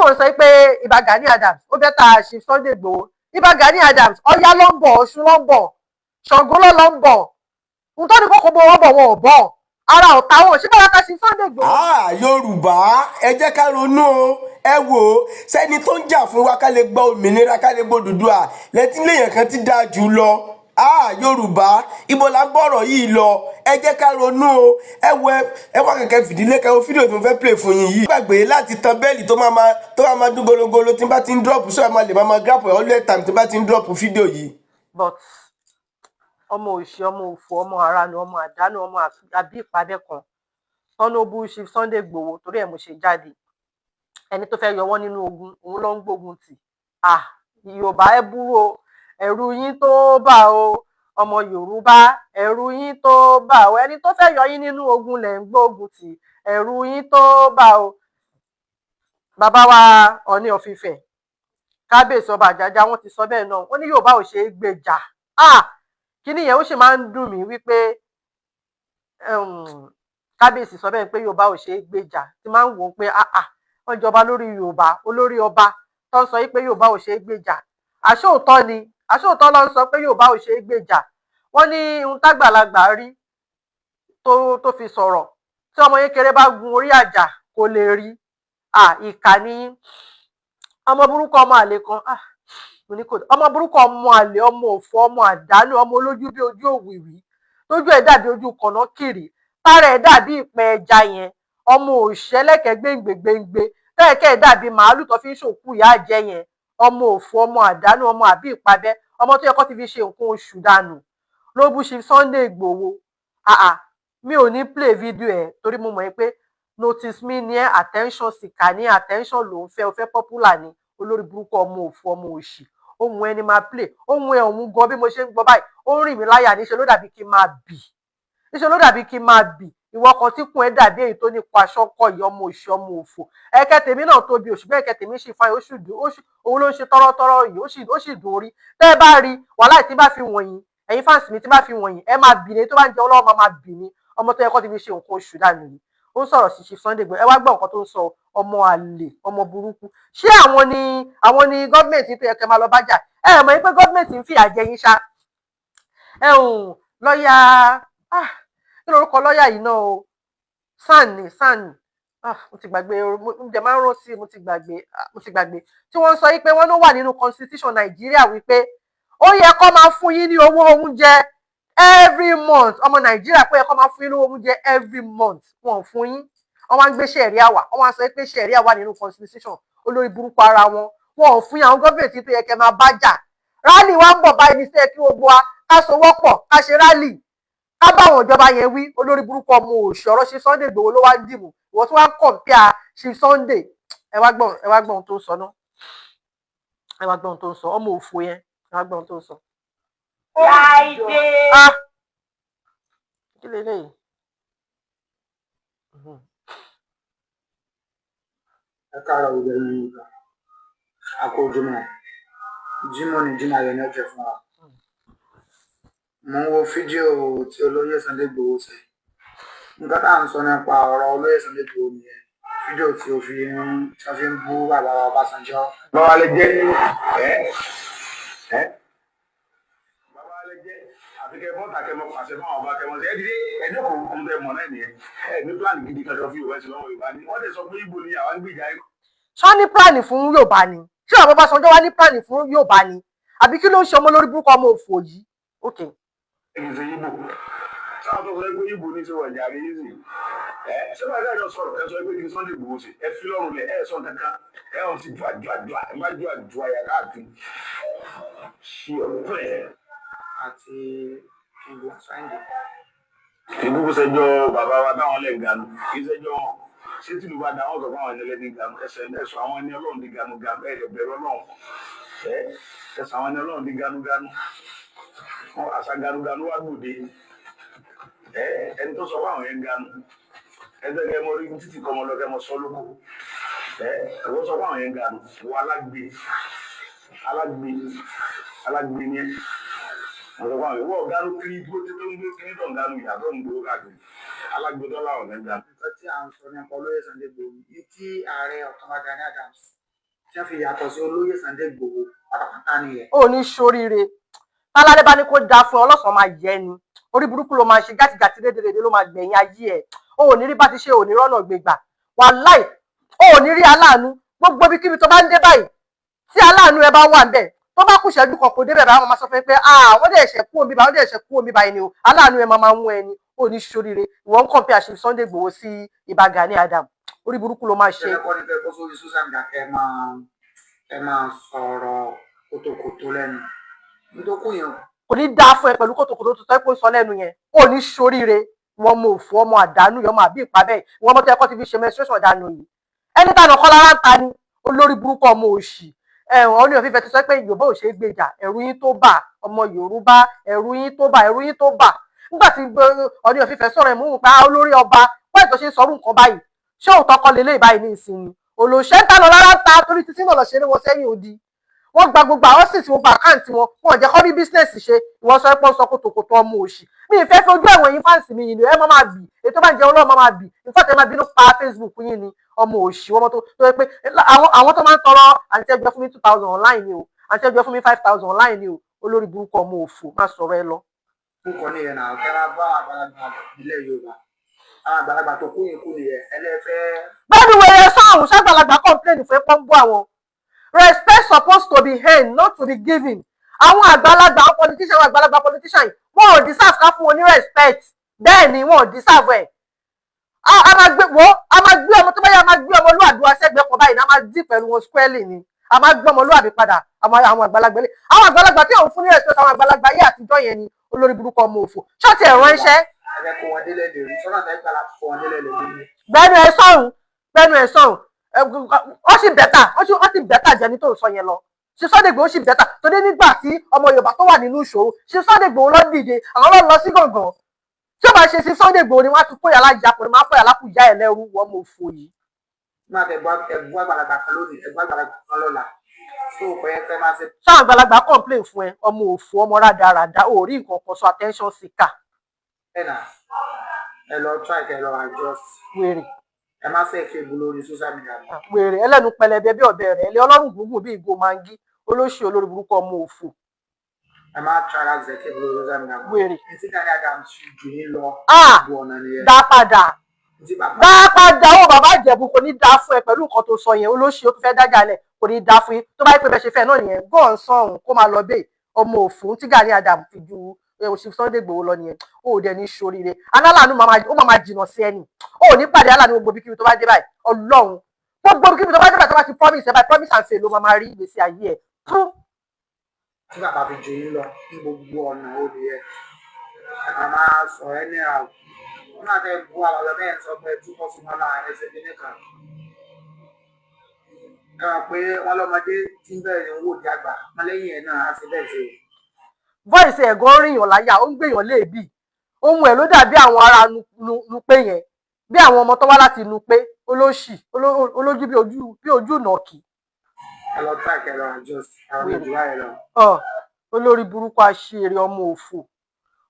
Mò ń sọ pé Ìbà Gani Adams ó better Chief Sunday Igboho. Ìbà Gani Adams, Ọya ló ń bọ̀, Ọ̀ṣun ló ń bọ̀, Ṣàngó ló ń bọ̀, ohun tó ní kókó bó wọn bọ̀, wọn ò bọ̀, ara ọ̀tá wọn ṣé bára ká Chief Sunday Igboho. Ah, Yorùbá, ẹ jẹ́ ká ronú o. Ẹ wò ó, sẹ́ni tó ń jà fún wa ká lè gbọ́ òmìnira, ká lè gbọ́ Odùduwà lẹ́tí léèyàn kan ti dáa jù lọ. Ah, Yorùbá, ibo la ń bọ̀rọ̀ yìí lọ? Ẹ jẹ́ ká ronú o. Ẹ wo, ẹ wá kẹ̀kẹ́ fìdílé kẹ́ wo fídíò tí mo fẹ́ play fún yín yìí. Gbàgbé láti tan bell tó máa dún gologolo tí n bá ti ń drop, so ẹ máa lè máa grab ẹ all the time tí n bá ti ń drop fídíò yìí. But ọmọ òṣì, ọmọ òfò, ọmọ àránù, ọmọ àdánù, ọmọ àbí ìpàdé kan tọ́nà bú Chief Sunday Igboho, torí ẹ̀ mo ṣe jáde. Ẹni tó fẹ́ yọ wọ́n nínú ogun, òun ló ń gbógun tì. Ah, Yorùbá, ẹ búrò o, ẹ̀rù yín tó bà o. Ọmọ Yorùbá, ẹ̀rù yín tó bà o. Ẹni tó fẹ́ yọ yín nínú ogun lẹ̀ ń gbógun tì, ẹ̀rù yín tó bà o. Bàbá wa Ọọ̀ni of Ifẹ̀, kábíyèsí ọba Àjàjà, wọn ti sọ bẹ́ẹ̀ náà. Wọ́n ní Yorùbá ò ṣeé gbèjà. Ah, kíní yẹn, ó sì máa ń dùn mí wípé kábíyèsí sọ bẹ́ẹ̀ pé Yorùbá ò ṣeé gbèjà, tí máa ń wò ó pé ah ah, wọ́n jọba lórí Yorùbá, olórí ọba tó ń sọ yìí pé Yorùbá ò ṣeé gbèjà, àṣé òótọ́ ni, àṣé òótọ́ ló ń sọ pé Yorùbá ò ṣeé gbèjà. Wọ́n ní ohun tágbàlagbà rí tó fi sọ̀rọ̀, tí ọmọ kékeré bá gun orí àjà, kò lè rí. Ah, ìkà ní ọmọ burúkú, ọmọ àlè kan. Ah, mo ní kò ọmọ burúkú, ọmọ àlè, ọmọ òfò, ọmọ àdánù, ọmọ olójú bí ojú òwìwí, tójú ẹ̀ dàbí ojú kànákìrì, tára ẹ̀ dàbí ìpẹ́ ẹja yẹn, ọmọ òṣèlẹ̀kẹ̀ gbéǹgbègbèǹgbè, tẹ́ẹ̀kẹ́ ẹ̀ dàbí màálù tó fi ń ṣòkú ìyá àjẹ́ yẹn, ọmọ òfò, ọmọ àdánù, ọmọ àbí ìpabẹ́, ọmọ tó yẹ kó ti fi ṣe nǹkan oṣù dànù ló bú ṣe Sunday Igboho. Ah, mi ò ní play video ẹ̀ torí mo mọ̀ pé notice me ní ẹ, attention seeker ní, attention ló ń fẹ́, o fẹ́ popular ni. Olórí burúkú, ọmọ òfò, ọmọ òṣì. Ohun ẹni máa play ohun ẹ òun gan, bí mo ṣe ń gbọ́ báyìí, ó ń rìn mí láyà. Níṣẹ́ ló dàbí kí n máa bì, níṣẹ́ ló dàbí kí n máa bì. Ìwọ kan tí kún ẹ dàbí èyí tó nípa aṣọ kọ yìí, ọmọ òṣì, ọmọ òfò. Ẹ̀kẹ́ tèmi náà tóbi òṣùgbọ́n ẹ̀kẹ́ tèmi sì fáyín, ó sì dùn òun ló ń ṣe tọ́rọ́tọ́rọ́ yìí, ó sì dùn orí. Tẹ́ ẹ bá rí wàhálà tí bá fi wọ̀nyí, ẹ̀yin fans mi, tí bá fi wọ̀nyí, ẹ máa bì ní. Tó bá ń jẹun lọ́wọ́, máa bì ní. Ọmọ tó yẹ kó ti fi ṣe nǹkan oṣù dànù yìí, ó ń sọ̀rọ̀ sí Chief Sunday Igboho. Ẹ wá gbọ́ nǹkan tó ń sọ, ọmọ àlè, ọmọ burúkú. Ṣé àwọn ni gọ́ọ̀mẹ̀ntì tó yẹ kẹ́ máa lọ bá jà? Ẹ mọ̀ pé gọ́ọ̀mẹ̀ntì ń fìyà jẹ yín ṣá. Ẹ hùn lọ́ọ̀yà, ah, kí lorúkọ lọ́ọ̀yà yìí náà o? SAN ni, SAN. Ah, mo ti gbàgbé, mo jẹ máa ń rántí, mo ti gbàgbé, mo ti gbàgbé. Tí wọ́n sọ wípé wọ́n ló wà nínú constitution Nàìjíríà wípé ó yẹ kó máa fún yín ní owó oúnjẹ every month. Ọmọ Nàìjíríà, pé yẹ kó máa fún yín ní owó oúnjẹ every month, wọn ò fún yín. Wọ́n wá ń gbé ṣẹ̀ríà wá, wọ́n wá sọ pé ṣẹ̀ríà wà nínú constitution. Olórí burúkú ara wọn, wọn ò fún yín. Àwọn gọ́ọ̀mẹ̀ntì tó yẹ kẹ́ máa bá jà, rally wa ń bọ̀ báyìí ní sẹ́yẹ kí gbogbo wa ká sowọ́pọ̀, ká ṣe rally, ká bá àwọn ìjọba yẹn wí. Olórí burúkú, ọmọ òṣì. Ọ̀rọ̀ ṣe Sunday Igboho ló wá ń dìbò, ìwọ tí wọ́n ń compare ṣe Sunday. Ẹ wá gbọ́n, ẹ wá gbọ́n ohun tó ń sọ náà, ẹ wá gbọ́n ohun tó ń sọ, ọmọ òfò yẹn, ẹ wá gbọ́n ohun tó ń sọ. Láìdé. Ah, kí leléyìí? Ẹ káàárọ̀ gbogbo ẹ̀yin Yorùbá, a kú ojúmọ́. Jímọ̀ ní Jímọ̀ ayọ̀ ní ọjọ́ fún wa. Mo ń wo fídíò tí olóyè Sunday Igboho ṣe. Nǹkan tá à ń sọ nípa ọ̀rọ̀ olóyè Sunday Igboho nìyẹn, fídíò tí ó fi ń tí wọ́n fi ń bú bàbá wa Ọbásanjọ́. Bàbá lè jẹ́ ẹ ẹ bàbá lè jẹ́ àfi kẹ bọ́ta kẹ mọ pàṣẹ fún àwọn ọba kẹ mọ sí ẹ dídé ẹ jókòó. Ohun tẹ mọ náà nìyẹn. Ẹ ní plan gidi kankan fún Yorùbá sí lọ́wọ́ Yorùbá ni wọ́n ti sọ pé ibo ni àwọn ń gbìjà yín. Ṣọ́ ní plan fún Yorùbá ni? Ṣé àwọn Ọbásanjọ́ wá ní plan fún Yorùbá ni, àbí kí ló ń ṣe ọmọ lórí burúkú, ọmọ òfò yìí? Ok. Kì í ṣe ibo sáà tó sọ pé ibo ní ṣe wà jàre yìí sì ẹ ṣé báyìí káyọ̀ sọ̀rọ̀, ẹ sọ pé kí Sunday Igboho ṣe, ẹ fi lọ́rùn lẹ̀, ẹ sọ kankan, ẹ ọ̀ ti dùà dùà dùà, ẹ má dùà dùà yà káàkiri ṣí ọ pẹ́. Àti King Sunday. Ìkúkú sẹjọ bàbá wa táwọn lẹ ganu, kì í sẹjọ wọn. Ṣé tìlú bá da wọn sọ fún àwọn ẹni ẹlẹni ganu, ẹsẹ ẹsọ àwọn ẹni Ọlọ́run di ganu ganu, ẹ lè bẹ̀rù Ọlọ́run, ẹ ẹsọ àwọn ẹni Ọlọ́run di ganu ganu, wọn àṣà ganu ganu wá gbòde. Ẹ ẹni tó sọ fún àwọn yẹn ganu, ẹsẹ kẹ mọ orí títì kọmọ lọ kẹ mọ sọ lóko, ẹ ẹwọ sọ fún àwọn yẹn ganu. Wọ alágbe, alágbe, alágbe ni ẹ. Wọ́n sọ fún àwọn ìwọ ganu kiri tó tó ń gbé kiri tó ń ganu ìyàtọ̀ ń gbowó káàkiri, alágbe tó láwọn yẹn ganu. Nǹkan tí à ń sọ nípa olóyè Sunday Igboho ní tí ààrẹ Ọ̀túnba Gani Adams Tí wọ́n fi yàtọ̀ sí olóyè Sunday Igboho pátápátá nìyẹn. Ó ní ṣoríire. Tálálẹ́ bá ní kó dáa fún ẹ, ọlọ́sàn máa yẹ ni. Orí burúkú ló máa ṣe, gátìgàtì rédèrèdè ló máa gbẹ̀yìn ayé ẹ̀. O ò ní rí bá ti ṣe, ò ní rọ́nà gbégbà. Wàláì, o ò ní rí aláàánú. Gbogbo ibikíbi tó bá ń dé báyìí, tí aláàánú ẹ bá wà ń bẹ̀, tó bá kù ṣẹ́jú kan kò débẹ̀ báyìí, wọ́n máa sọ fún ẹ pé, "Ah, wọ́n dẹ̀ ṣẹ̀ kú omi báyìí, wọ́n dẹ̀ ṣẹ̀ kú omi báyìí ni o." Aláàánú ẹ máa mú ẹni. Ò ní ṣoríire. Ìwọ ń compare àṣẹ Sunday Igboho sí Ìbà Gani Adam. Orí burúkú ló máa ṣe. Ṣẹlẹ̀ kọ́ ni fẹ́ bọ́ sórí social media, kẹ́ ẹ máa sọ̀rọ̀ kótókótó lẹ́nu nítòkù yẹn. Kò ní dáa fún ẹ pẹ̀lú kòtòkòtò tó tọ́ pé ó sọ lẹ́nu yẹn. Ò ní ṣoríire. Wọn mọ òfò, ọmọ àdánù yọmọ àbí ìpá bẹ́ẹ̀. Wọn mọ tó yẹ kó ti fi ṣe menstruation dànù yìí. Ẹni tànà kọ́ lára ń ta ni olórí burúkú, ọmọ òṣì. Ẹ̀wọ̀n Ọọ̀ni of Ifẹ̀ ti sọ pé Yorùbá ò ṣeé gbèjà. Ẹ̀rù yín tó bà, ọmọ Yorùbá, ẹ̀rù yín tó bà, ẹ̀rù yín tó bà. Nígbà tí Ọọ̀ni of Ifẹ̀ sọ̀rọ̀, ẹ̀ mú un pa olórí ọba wọ́n ètò ṣe ń sọrú nǹkan báyìí. Ṣé òótọ́ kọ́ lélẹ́yìí báyìí ní ìsinmi? Olóṣẹ́ ń tànà lára ń ta torí títí náà lọ ṣeré wọn sẹ́yìn odi. Wọ́n gba gbogbo àwọn sì ti gbogbo account wọn, wọn ò jẹ́ kó rí business ṣe. Ìwọ sọ pé ó sọ kòtòkòtò, ọmọ òṣì. Mi ì fẹ́ fi ojú ẹ̀wọ̀n yín. Fans mi yìí ni ẹ má máa bì. Ètò bá ń jẹun lọ́wọ́, má máa bì. In fact, ẹ máa bínú pa Facebook yín ni, ọmọ òṣì. Ọmọ tó yẹ pé àwọn tó máa ń tọrọ, "Àǹtí, ẹgbẹ́ fún mi 2,000 online ni o. Àǹtí, ẹgbẹ́ fún mi 5,000 online ni o." Olórí burúkú, ọmọ òfò, má sọ̀rọ̀ ẹ lọ. Kúkọ nìyẹn náà. Kẹ́ máa bá àgbàlagbà nílẹ̀ Yorùbá, àwọn àgbàlagbà tó kú yín kú nìyẹn ẹlẹ́fẹ́. Bẹ́ẹ̀ni, wẹ̀rẹ̀ sọ̀hún ṣàgbàlagbà complain fún pọ́ńbó àwọn. Respect supposed to be earned, not to be given. Àwọn àgbàlagbà, àwọn politician, àwọn àgbàlagbà politician yìí, wọn ò deserve ká fún wọn ní respect. Bẹ́ẹ̀ ni, wọn ò deserve ẹ̀. A máa gbé wo, a máa gbé ọmọ tó bá yẹ, a máa gbé ọmọlúwàbí wa sẹ́gbẹ̀ẹ́ kan báyìí ní a máa dí pẹ̀lú wọn squarely ni. A máa gbé ọmọlúwàbí padà. Àwọn àgbàlagbà ilé, àwọn àgbàlagbà tí òun fún ní respect, àwọn àgbàlagbà ayé àtijọ́ yẹn ni. Olórí burúkú, ọmọ òfò, ṣọ́ọ̀tì ẹ̀rọ iṣẹ́. Ẹ fẹ́ kó wọn délẹ̀ lè rí sọ́nà tẹ́ gbà láti kó wọn délẹ̀ lè rí. Gbẹnu ẹ sọ̀hún, gbẹnu ẹ sọ̀hún. Ó sì better, ó sì better jẹ́ ní tó ń sọ yẹn lọ. Ṣe Sunday Igboho sì better, torí nígbà tí ọmọ Yorùbá tó wà nínú ìṣòro, ṣe Sunday Igboho lọ dìde, àwọn lọ lọ sí gàngàn. Tí ó bá ṣe sí Sunday Igboho ni wọ́n á tún kó yàrá ìjà pọ̀ ní, máa kó yàrá kù yá ẹ̀ lẹ́rú, wọ́n mọ̀ òfò yìí. Máa tẹ ẹbú àgbàlagbà kan lónìí, ẹbú àgbàlagbà kan lọ́la, tó o kọ́ yẹ kẹ́ máa ṣe. Ṣáà àgbàlagbà complain fún ẹ, ọmọ òfò, ọmọ rádaràda, ò rí nǹkan kan sọ, attention seeker. Ẹ nà ẹ lọ try kẹ́ lọ adjust. Wèrè. Ẹ má fẹ́ kébu lórí social media mọ́. Wèrè ẹlẹ́nu pẹlẹbẹ bí ọ̀bẹ rẹ̀ ẹlẹ́ ọlọ́run gúngùn bí ìgò mangi, olóṣì, olórí burúkú, ọmọ òfò. Ẹ má try láti ṣe kébu lórí social media mọ́. Wèrè. Ní tí Gani Adams jù yín lọ Ah! gbogbo ọ̀nà nìyẹn. Dá padà. Ní tí bàbá Dá padà ó. Bàbá Ìjẹ̀bú, kò ní dá fún ẹ pẹ̀lú nǹkan tó sọ yẹn. Olóṣì, ó tún fẹ́ dájà lẹ̀. Kò ní dá fún yín. Tó bá yẹ pé bẹ́ẹ̀ ṣe fẹ́ náà nìyẹn, gọ́ọ̀n sọ̀hún kó máa lọ bẹ́ẹ̀. Ọmọ òfò, tí Gani Adams fi ju oṣù Sunday Igboho lọ nìyẹn. Ó dẹ̀ ní ṣoríire. Aláàánú ó máa jìnnà sí ẹni. Ó ní pàdé aláàánú. Gbogbo ibikíbi tó bá dé báyìí, Ọlọ́run, gbogbo ibikíbi tó bá dé báyìí, tó bá ti promise ẹ báyìí, promise and fail ló máa rí ìgbésí ayé ẹ fún. Tí bàbá fi jù yín lọ ní gbogbo ọ̀nà ó nìyẹn. Ẹ kàn máa sọ ẹ ní àwọn wọn náà tẹ bu àlọ́ bẹ́ẹ̀, sọ pé túbọ̀ fún wọn láàrin ẹsẹ̀ bí nìkan. Ẹ mọ̀ pé wọ́n lọ́mọdé tí ń bẹ̀rẹ̀ ń wò di àgbà wọn lẹ́yìn ẹ̀ náà á ṣe bẹ́ẹ̀ ṣe o. Voice ẹ̀gán rìnyàn láyà, ó ń gbèyàn léèbì. Ohun ẹ̀ ló dàbí àwọn ará Nupe yẹn, bí àwọn ọmọ tó wá láti Nupe. Olóṣì, olójú bí ojú ìnàkí. Ẹ lọ try kẹ́ lọ adjust àwọn ìjù báyìí lọ. Ọ olórí burúkú, aṣèrè, ọmọ òfò,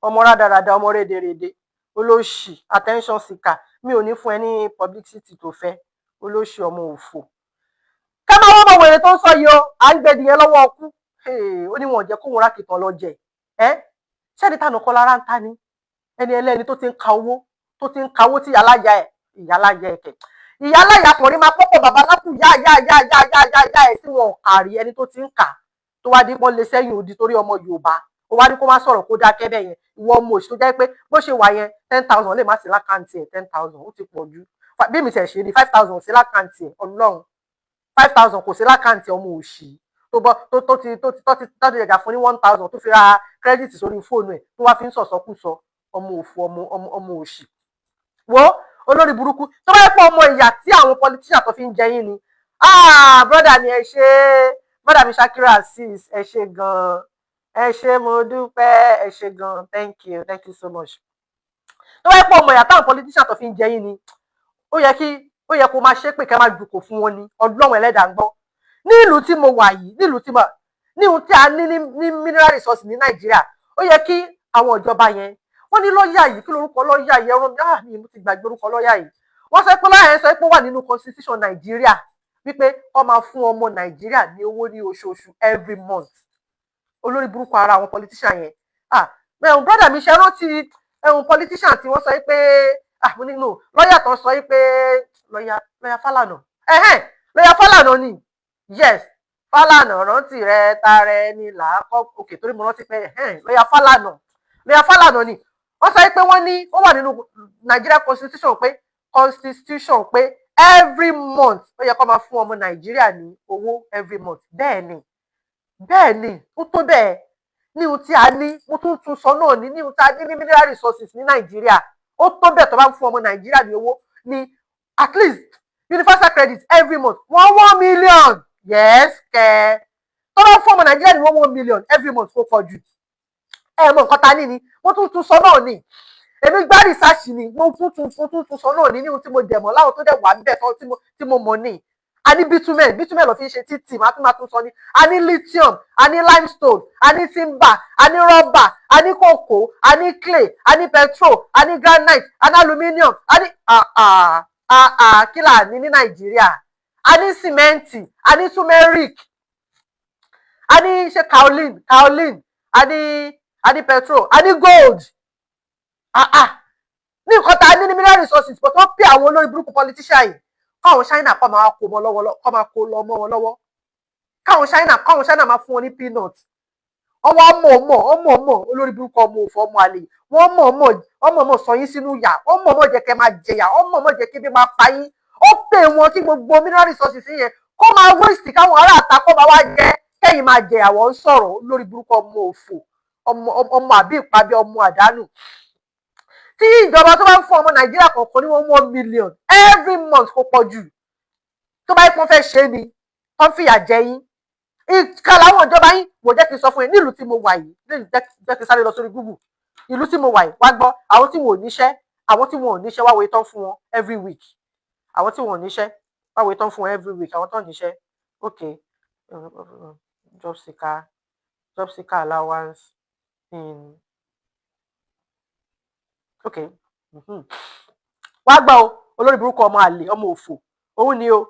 ọmọ rádaràda, ọmọ rédèrèdè, olóṣì, attention seeker. Mi ò ní fún ẹ ní publicity tó fẹ́, olóṣì, ọmọ òfò. Ká máa wọ́n mọ wèrè tó ń sọ yìí o. À ń gbẹdìyẹ lọ́wọ́ ọkú. Ó ní wọn ò jẹ́ kóun rákìtàn lọ jẹ ẹ. Ṣẹ́ni tànà kọ́ lára ń ta ni ẹni ẹlẹ́ni tó ti ń ka owó, tó ti ń ka owó tí ìyáláyà ẹ̀, ìyáláyà ẹ̀ kẹ̀, ìyáláyà kùnrin máa pọ́pọ̀ bàbá lápù yá yá yá yá yá yá yá ẹ̀ tí wọn ò kà rí. Ẹni tó ti ń kà tó wá dín pọ́n lé sẹ́yìn odi torí ọmọ Yorùbá, ó wá ní kó má sọ̀rọ̀, kó dákẹ́ bẹ́ẹ̀ yẹn. Ìwọ ọmọ òṣì tó jẹ́ pé bó ṣe wà yẹn, 10,000 lè má sí l'account ẹ̀. 10,000 ó ti pọ̀ jù. Bí mi ṣe ṣe rí, 5,000 sí l'account ẹ̀. Ọlọ́run, 5,000 kò sí l'account ọmọ òṣì tó bọ́ tó ti tó ti jẹjà fún ní 1,000 tó fi ra credit sórí fóònù ẹ̀, tó wá fi ń sọ̀sọ́kùsọ. Ọmọ òfò, ọmọ òṣì. Wo olórí burúkú tó bá yẹ pé ọmọ ìyà tí àwọn politician tó fi ń jẹ yín ni. Ah, brother mi, ẹ ṣé. Brother mi Shakira Azeez, ẹ ṣé gan, ẹ ṣé, mo dúpẹ́, ẹ ṣé gan. Thank you, thank you so much. Tó bá yẹ pé ọmọ ìyà táwọn politician tó fi ń jẹ yín ni, ó yẹ kí ó yẹ kó máa ṣépè, kẹ́ máa jùkò fún wọn ni. Ọlọ́run ẹlẹ́dàá ń gbọ́. Ní ìlú tí mo wà yìí, nílùú tí mo ní, ohun tí a ní ní mineral resource ní Nàìjíríà, ó yẹ kí àwọn ìjọba yẹn, wọ́n ní lọ́ọ̀yà yìí, kí lorúkọ lọ́ọ̀yà yìí? Ẹ̀rọ mi, ah, mi mo ti gbàgbé orúkọ lọ́ọ̀yà yìí. Wọ́n sọ pé lọ́ọ̀yà yẹn sọ pé ó wà nínú constitution Nàìjíríà. Wípé kó máa fún ọmọ Nàìjíríà ní owó ní oṣooṣù, every month. Olórí burúkú ara àwọn politician yẹn. Ah, ẹ̀hún, brother mi, ṣe rántí ẹ̀hún politician tí wọ́n sọ pé, ah, mo ní no, lọ́ọ̀yà tó sọ pé lọ́ọ̀yà Fálànà, ẹ̀hẹ́n, lọ́ọ̀yà Fálànà ni. Yes, Fálànà, rántí rẹ tara ẹni làákọ́. Òkè torí mo rántí pé ẹ̀hẹ́n, lọ́ọ̀yà Fálànà, lọ́ọ̀yà Fálànà ni. Wọ́n sọ pé wọ́n ní ó wà nínú Nigeria constitution pé every month, ó yẹ kó máa fún ọmọ Nàìjíríà ní owó every month. Bẹ́ẹ̀ ni, bẹ́ẹ̀ ni, ó tó bẹ́ẹ̀. Ní ohun tí a ní, mo tún tún sọ náà ní ohun tí a ní ní mineral resources ní Nàìjíríà, ó tó bẹ́ẹ̀ tó bá ń fún ọmọ Nàìjíríà ní owó ní at least universal credit every month, 1 1 million. Yes kẹ, tó bá ń fún ọmọ Nàìjíríà ní 1 1 million every month, kó pọ̀ jù. Ẹ mọ nǹkan ta ní ni, mo tún tún sọ náà ni, èmi gbá research ni, mo tún tún sọ náà ní ohun tí mo dẹ̀ mọ̀ láwọn tó dẹ̀ wà níbẹ̀ tí mo mọ̀ ní. A ní bitumen, bitumen ló fi ń ṣe títì, máa tún sọ ní. A ní lithium, a ní limestone, a ní timber, a ní rọ́bà, a ní kòkó, a ní clay, a ní petrol, a ní granite, a ní aluminium, a ní kí là ní ní Nàìjíríà? A ní sìmẹ́ǹtì, a ní turmeric, a ní ṣe kaolin, a ní petrol, a ní gold. Ní nǹkan tá a ní ní mineral resources, but wọ́n pè àwọn olórí burúkú politician yìí, káwọn China kọ́ máa kó mọ́ lọ́wọ́, kọ́ máa kó lọ mọ́ wọn lọ́wọ́, káwọn China máa fún wọn ní peanut. Ọwọ́ ọmọ ọmọ ọmọ ọmọ olórí burúkú, ọmọ òfò, ọmọ àlè, wọ́n mọ̀ ọmọ ọmọ ọmọ sọ yín sínú yà, ọmọ ọmọ jẹ́ kẹ́ máa jẹyà, ọmọ ọmọ jẹ́ kí bí máa pa yín. Ó pè wọn kí gbogbo mineral resources yẹn kó máa waste, káwọn ará àta kó máa wá jẹ, kẹ́yìn máa jẹ. Àwọn ń sọ̀rọ̀ lórí burúkú, ọmọ òfò, ọmọ ọmọ àbí ìpàbí, ọmọ àdánù. Tí ìjọba tó bá ń fún ọmọ Nàìjíríà kọ̀ọ̀kan ní 1 1 million every month, kó pọ̀ jù, tó bá yẹ kó fẹ́ ṣe ni, tó ń fìyà jẹ yín, ìka làwọn ìjọba yín. Wò, jẹ́ kí n sọ fún yín, nílùú tí mo wà yìí, jẹ́ kí n sáré lọ sórí Google ìlú tí mo wà yìí. Wá gbọ́, àwọn tí wọn ò níṣẹ́, àwọn tí wọn ò níṣẹ́, wá wo ìtàn fún wọn every week. Àwọn tí wọn ò níṣẹ́, wá wo ìtàn fún wọn every week. Àwọn tó ń níṣẹ́, ok, job seeker allowance in, ok. Wá gbọ́ o, olórí burúkú, ọmọ àlè, ọmọ òfò, òun ni o.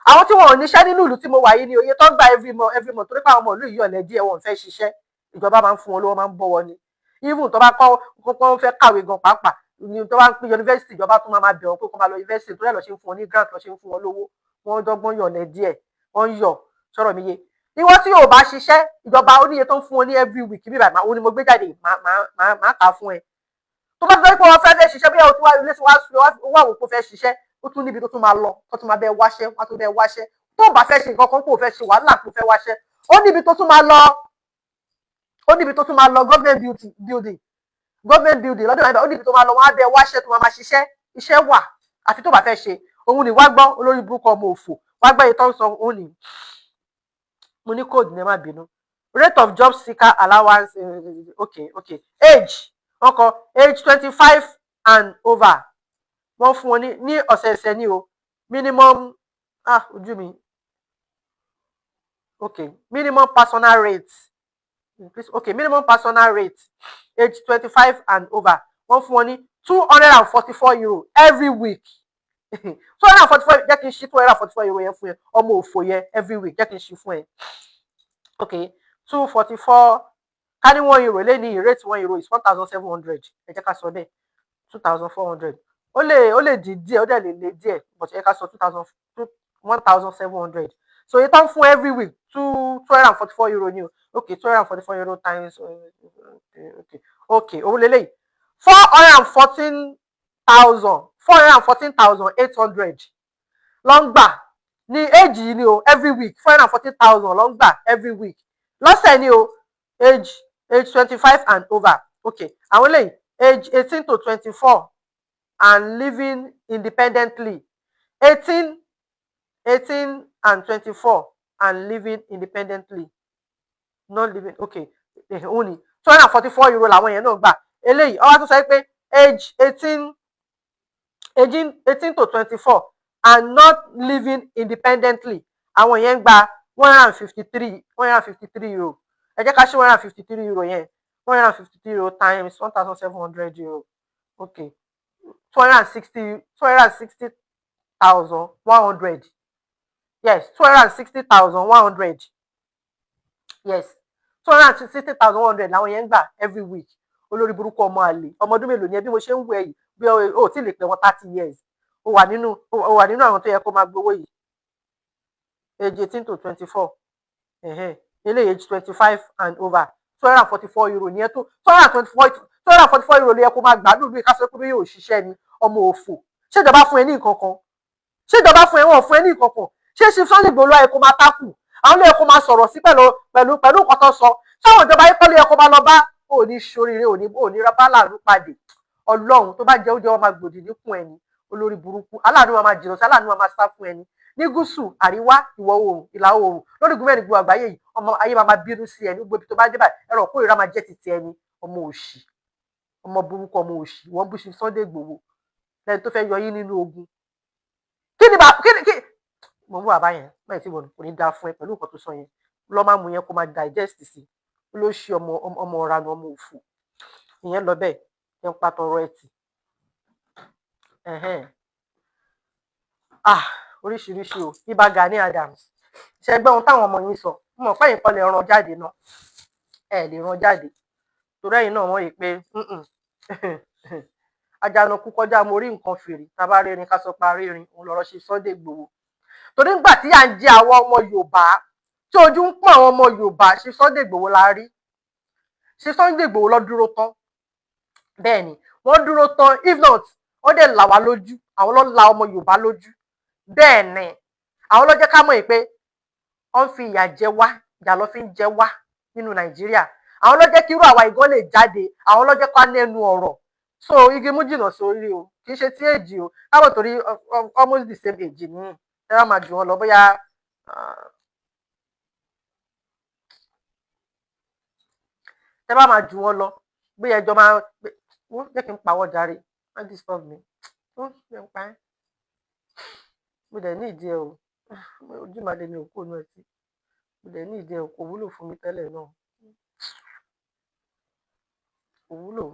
Àwọn tí wọn ò níṣẹ́ nínú ìlú tí mo wà yìí ni oye tó ń gba every month, torí pé àwọn ọmọ ìlú yìí ọ̀lẹ díẹ̀, wọn ò fẹ́ ṣiṣẹ́. Ìjọba máa ń fún wọn lówó, máa ń bọ́ wọn ni. Even tó bá kọ́ kọ́ fẹ́ kàwé gan pàápàá ni, tó bá ń pín yunifásitì, ìjọba tún máa bẹ̀ wọ́n pé kó máa lọ yunifásitì, torí ẹ̀ lọ́ ṣe ń fún wọn ní grant, lọ́ ṣe ń fún wọn lówó. Wọ́n dọ́gbọ́n yọ̀lẹ̀ díẹ̀, wọ́n ń yọ̀. Sọ̀rọ̀ mi yé ìwọ tí yóò bá ṣiṣẹ́, ìjọba ó níye tó ń fún wọn ní every week. Bí bàbá òun ni mo gbé jáde, máa kà á fún ẹ. Tó bá fẹ́ pé wọ́n fẹ́ fẹ́ ṣiṣẹ́, bí wọ́n ilé tí wọ́n wà wò pé fẹ́ ṣiṣẹ́, ó tún níbi tó tún máa lọ, tó tún máa bẹ wáṣẹ́, wọ́n tún bẹ wáṣẹ́. Tó bá fẹ́ ṣe nǹkan kan, kó fẹ́ ṣe wàhálà, kó fẹ́ wáṣẹ́, ó níbi tó tún máa lọ, ó níbi tó tún máa lọ. Government building, government building lọ́dọ̀ náà, ó níbi tó máa lọ, wọ́n á bẹ wáṣẹ́ tó máa máa ṣiṣẹ́. Iṣẹ́ wà, àfi tó bá fẹ́ ṣe. Òun ni wá gbọ́, olórí burúkú, ọmọ òfò, wá gbọ́ èyí tó ń sọ. Òun ni mo ní code ní, ẹ má bínú. Rate of job seeker allowance, okay, age, wọ́n kọ age 25 and over. Wọ́n fún wọn ní ọ̀sẹ̀ẹ̀sẹ̀ ní o. Minimum, ah, ojú mi, okay, minimum personal rate increase, okay, minimum personal rate, age 25 and over, wọ́n fún wọn ní €244 every week. 244. Jẹ́ kí n ṣí €244 yẹn fún ẹ, ọmọ òfò yẹn, every week. Jẹ́ kí n ṣí fún ẹ. Okay, 244, ká ní €1 lé ní rate, €1 is 1,700. Ẹ jẹ́ ká sọ bẹ́ẹ̀, 2,400. Ó lè dín díẹ̀, ó dẹ̀ lè lé díẹ̀, but ẹ ká sọ two thousand one thousand seven hundred. So iye tó ń fún every week, €244 ni o. Okay, €244 times, okay, òun lélẹ́yìí, 414,000, 414,800 ló ń gbà ní age yìí ni o. Every week, 414,000 ló ń gbà every week, lọ́sẹ̀ ni o. Age 25 and over. Okay, àwọn eléyìí, age 18 to 24 and living independently, 18 and 24 and living independently, not living, okay, òun ni €244 làwọn yẹn náà gbà. Eléyìí ọwọ́ tó sọ pé age 18 to 24 and not living independently, àwọn yẹn ń gba 153, €153. Ẹ jẹ́ ká ṣe €153 yẹn. €153 times €1,700, okay, 260,100. Yes, 260,100. Yes, 260,100 làwọn yẹn ń gbà every week. Olórí burúkú, ọmọ àlè, ọmọ ọdún mélòó ni ẹ? Bí mo ṣe ń wọ ẹ yìí, bí o tí lè pè wọn 30 years, ó wà nínú àwọn tó yẹ kó máa gbowó yìí. Age 18 to 24, eléyìí age 25 and over, €244 ní ẹ tó 224, €244 ló yẹ kó máa gbà lùlù. Ìkásọ pé yóò ṣiṣẹ́ ni, ọmọ òfò. Ṣé ìjọba fún ẹ ní nǹkan kan? Ṣé ìjọba fún ẹ? Wọn fún ẹ ní nǹkan kan. Ṣé ṣe Sunday Igboho ló yẹ kó máa tákù? Àwọn ló yẹ kó máa sọ̀rọ̀ sí pẹ̀lú nǹkan tó sọ? Ṣáwọn ìjọba yìí kọ́ ló yẹ kó máa lọ bá? Ò ní ṣoríire, ò ní bá láàánú pàdé. Ọlọ́run tó bá jẹ́ oúnjẹ, wọn máa gbòdì níkùn ẹni. Olórí burúkú, aláàánú máa jìnnà sí, aláàánú máa sá fún ẹni ní gúúsù, àríwá, ìwọ̀ oòrùn, ìlà oòrùn, lórí igun mẹ́rin gbogbo àgbáyé yìí. Ọmọ ayé máa máa bínú sí ẹni. Gbogbo ibi tó bá dé báyìí, ẹ̀rọ kórìíra máa jẹ́ ti ẹni. Ọmọ òṣì, ọmọ burúkú, ọmọ òṣì. Wọ́n bú sí Sunday Igboho lẹ́ni tó fẹ́ yọ yín nínú ogun. Kí ni bá kí ni kí mo ń bú bàbá yẹn báyìí tí kò ní dáa fún ẹ pẹ̀lú nǹkan tó sọ yẹn? Lọ́ máa mú yẹn kó máa digest sí ló ṣe ọmọ ọmọ ọ̀ranù, ọmọ òfò. Ìyẹn lọ bẹ́ẹ̀. Ẹ̀ ń pa tọrọ ẹ̀ tì. Ah, oríṣiríṣi o. Ìbà Gani Adams, ṣe gbọ́ ohun táwọn ọmọ yín sọ? Mo mọ̀ pé ẹ̀yin kọ́ lè ràn jáde náà, ẹ lè ràn jáde torí ẹ̀yin náà wọ́n yìí pé Àjànàkú kọjá mo rí nǹkan fèrè. Tá a bá rírin, ká sọ pa rírin. Òun lọ̀rọ̀ ṣe Sunday Igboho, torí nígbà tí à ń jẹ àwọn ọmọ Yorùbá, tí ojú ń pọ́n àwọn ọmọ Yorùbá, ṣe Sunday Igboho la rí. Ṣe Sunday Igboho lọ dúró tán. Bẹ́ẹ̀ ni, wọ́n dúró tán. If not, wọ́n dẹ̀ là wá lójú. Àwọn ló la ọmọ Yorùbá lójú. Bẹ́ẹ̀ ni, àwọn ló jẹ́ ká mọ̀ yìí pé wọ́n fi ìyà jẹ wá, ìyà ló fi ń jẹ wá nínú Nàìjíríà. Àwọn ló jẹ́ kí irú àwa ìgán lè jáde. Àwọn ló jẹ́ ká nẹ́nu ọ̀rọ̀. So igi mú jìnnà sórí o, kì í ṣe tí èjì o kábọ̀, torí almost the same age ní ẹ bá máa jù wọn lọ bóyá. Tẹ bá máa jù wọn lọ bóyá ẹjọ́ máa wọ́n jẹ́ kí n pawọ́ jàre. Má disturb me. Ó jẹ́ n pa ẹ́. Mo dẹ̀ ní ìdí ẹ o. Ojú màá lè mi ò kó inú ẹtí. Mo dẹ̀ ní ìdí ẹ o. Kò wúlò fún mi tẹ́lẹ̀ náà, kò wúlò.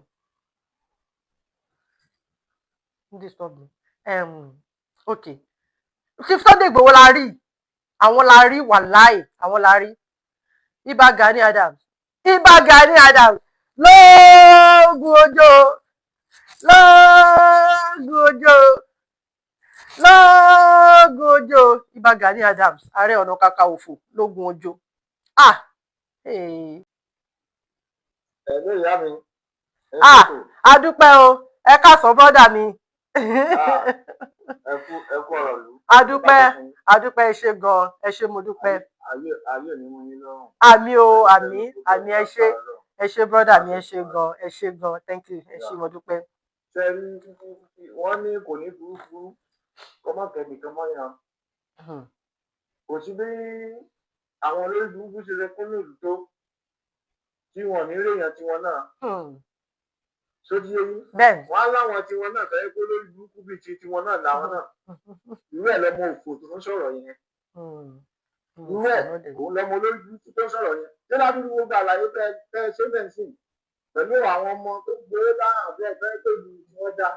Don't disturb me. Okay, Chief Sunday Igboho la rí, àwọn la rí, wàláì, àwọn la rí. Ìbà Gani Adams, Ìbà Gani Adams, lóògùn ojó, lóògùn ojó, lóògùn ojó. Ìbà Gani Adams, Ààrẹ Ọ̀nà Kakanfò, lóògùn ojó. Ah, hey. Ẹ̀lú ìyá mi. Ah, adúpẹ́ o. Ẹ káàsán, brother mi. Ẹ kú, ẹ kú ọ̀rọ̀ lù. Adúpẹ́, adúpẹ́. Ẹ ṣé gan, ẹ ṣé, mo dúpẹ́. Ayé, ayé ò ní mú yín lọ́rùn. Àmín o, àmín, àmín. Ẹ ṣé, ẹ ṣé, brother mi. Ẹ ṣé gan, ẹ ṣé gan. Thank you, ẹ ṣé, mo dúpẹ́. Ṣé rí, wọ́n ní kò ní burúkú kọ́mọ̀kẹ́ nìkan mọ́yàn. Kò sí bí àwọn olórí burúkú ṣe lè kún nílùú tó, tí wọn ní réèyàn tiwọn náà. Sójú eyín. Bẹ́ẹ̀. Wọn á láwọn tiwọn náà fẹ́ kó lórí burúkú bíi ti tiwọn náà làwọn náà. Irú ẹ̀ lọmọ òfò tó ń sọ̀rọ̀ yẹn. Irú ẹ̀ òun lọmọ olórí burúkú tó ń sọ̀rọ̀ yẹn. Ṣé ládùúgbò gbogbo àlàyé tẹ tẹ ṣé bẹ́ẹ̀ sì pẹ̀lú àwọn ọmọ tó gbowó dáhùn bẹ́ẹ̀ fẹ́ tó ju tí wọ́n dá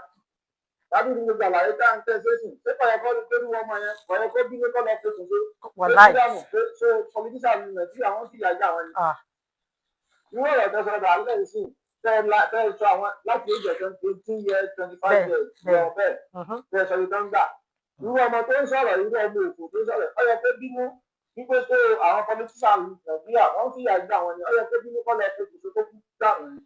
ládùúgbò gbogbo àlàyé tá ń tẹ́ ṣé sì ṣé kọ̀yọ̀kọ́ ni tó ní wọn mọ yẹn kọ̀yọ̀kọ́ bínú kọ́ lọ fẹsùn ṣe Wàláì. ṣé ṣé politician ní Nàìjíríà wọ́n sì yàgbé àwọn ni? Ah. Irú ọ̀rọ̀ tẹ sọ̀rọ̀ alẹ́ yìí sí tẹ ẹ sọ àwọn láti age of 18 years, 25 years lọ bẹ́ẹ̀ tẹ ẹ sọ yìí tó ń gbà. Irú ọmọ tó ń sọ̀rọ̀, irú ọmọ òfò tó ń sọ̀rọ̀, ó yẹ kó bínú wípé tó àwọn politician Nàìjíríà wọ́n fìyà gbà àwọn ni. Ó yẹ kó bínú kọ́ lọ fẹsùn tó kú dànù ni.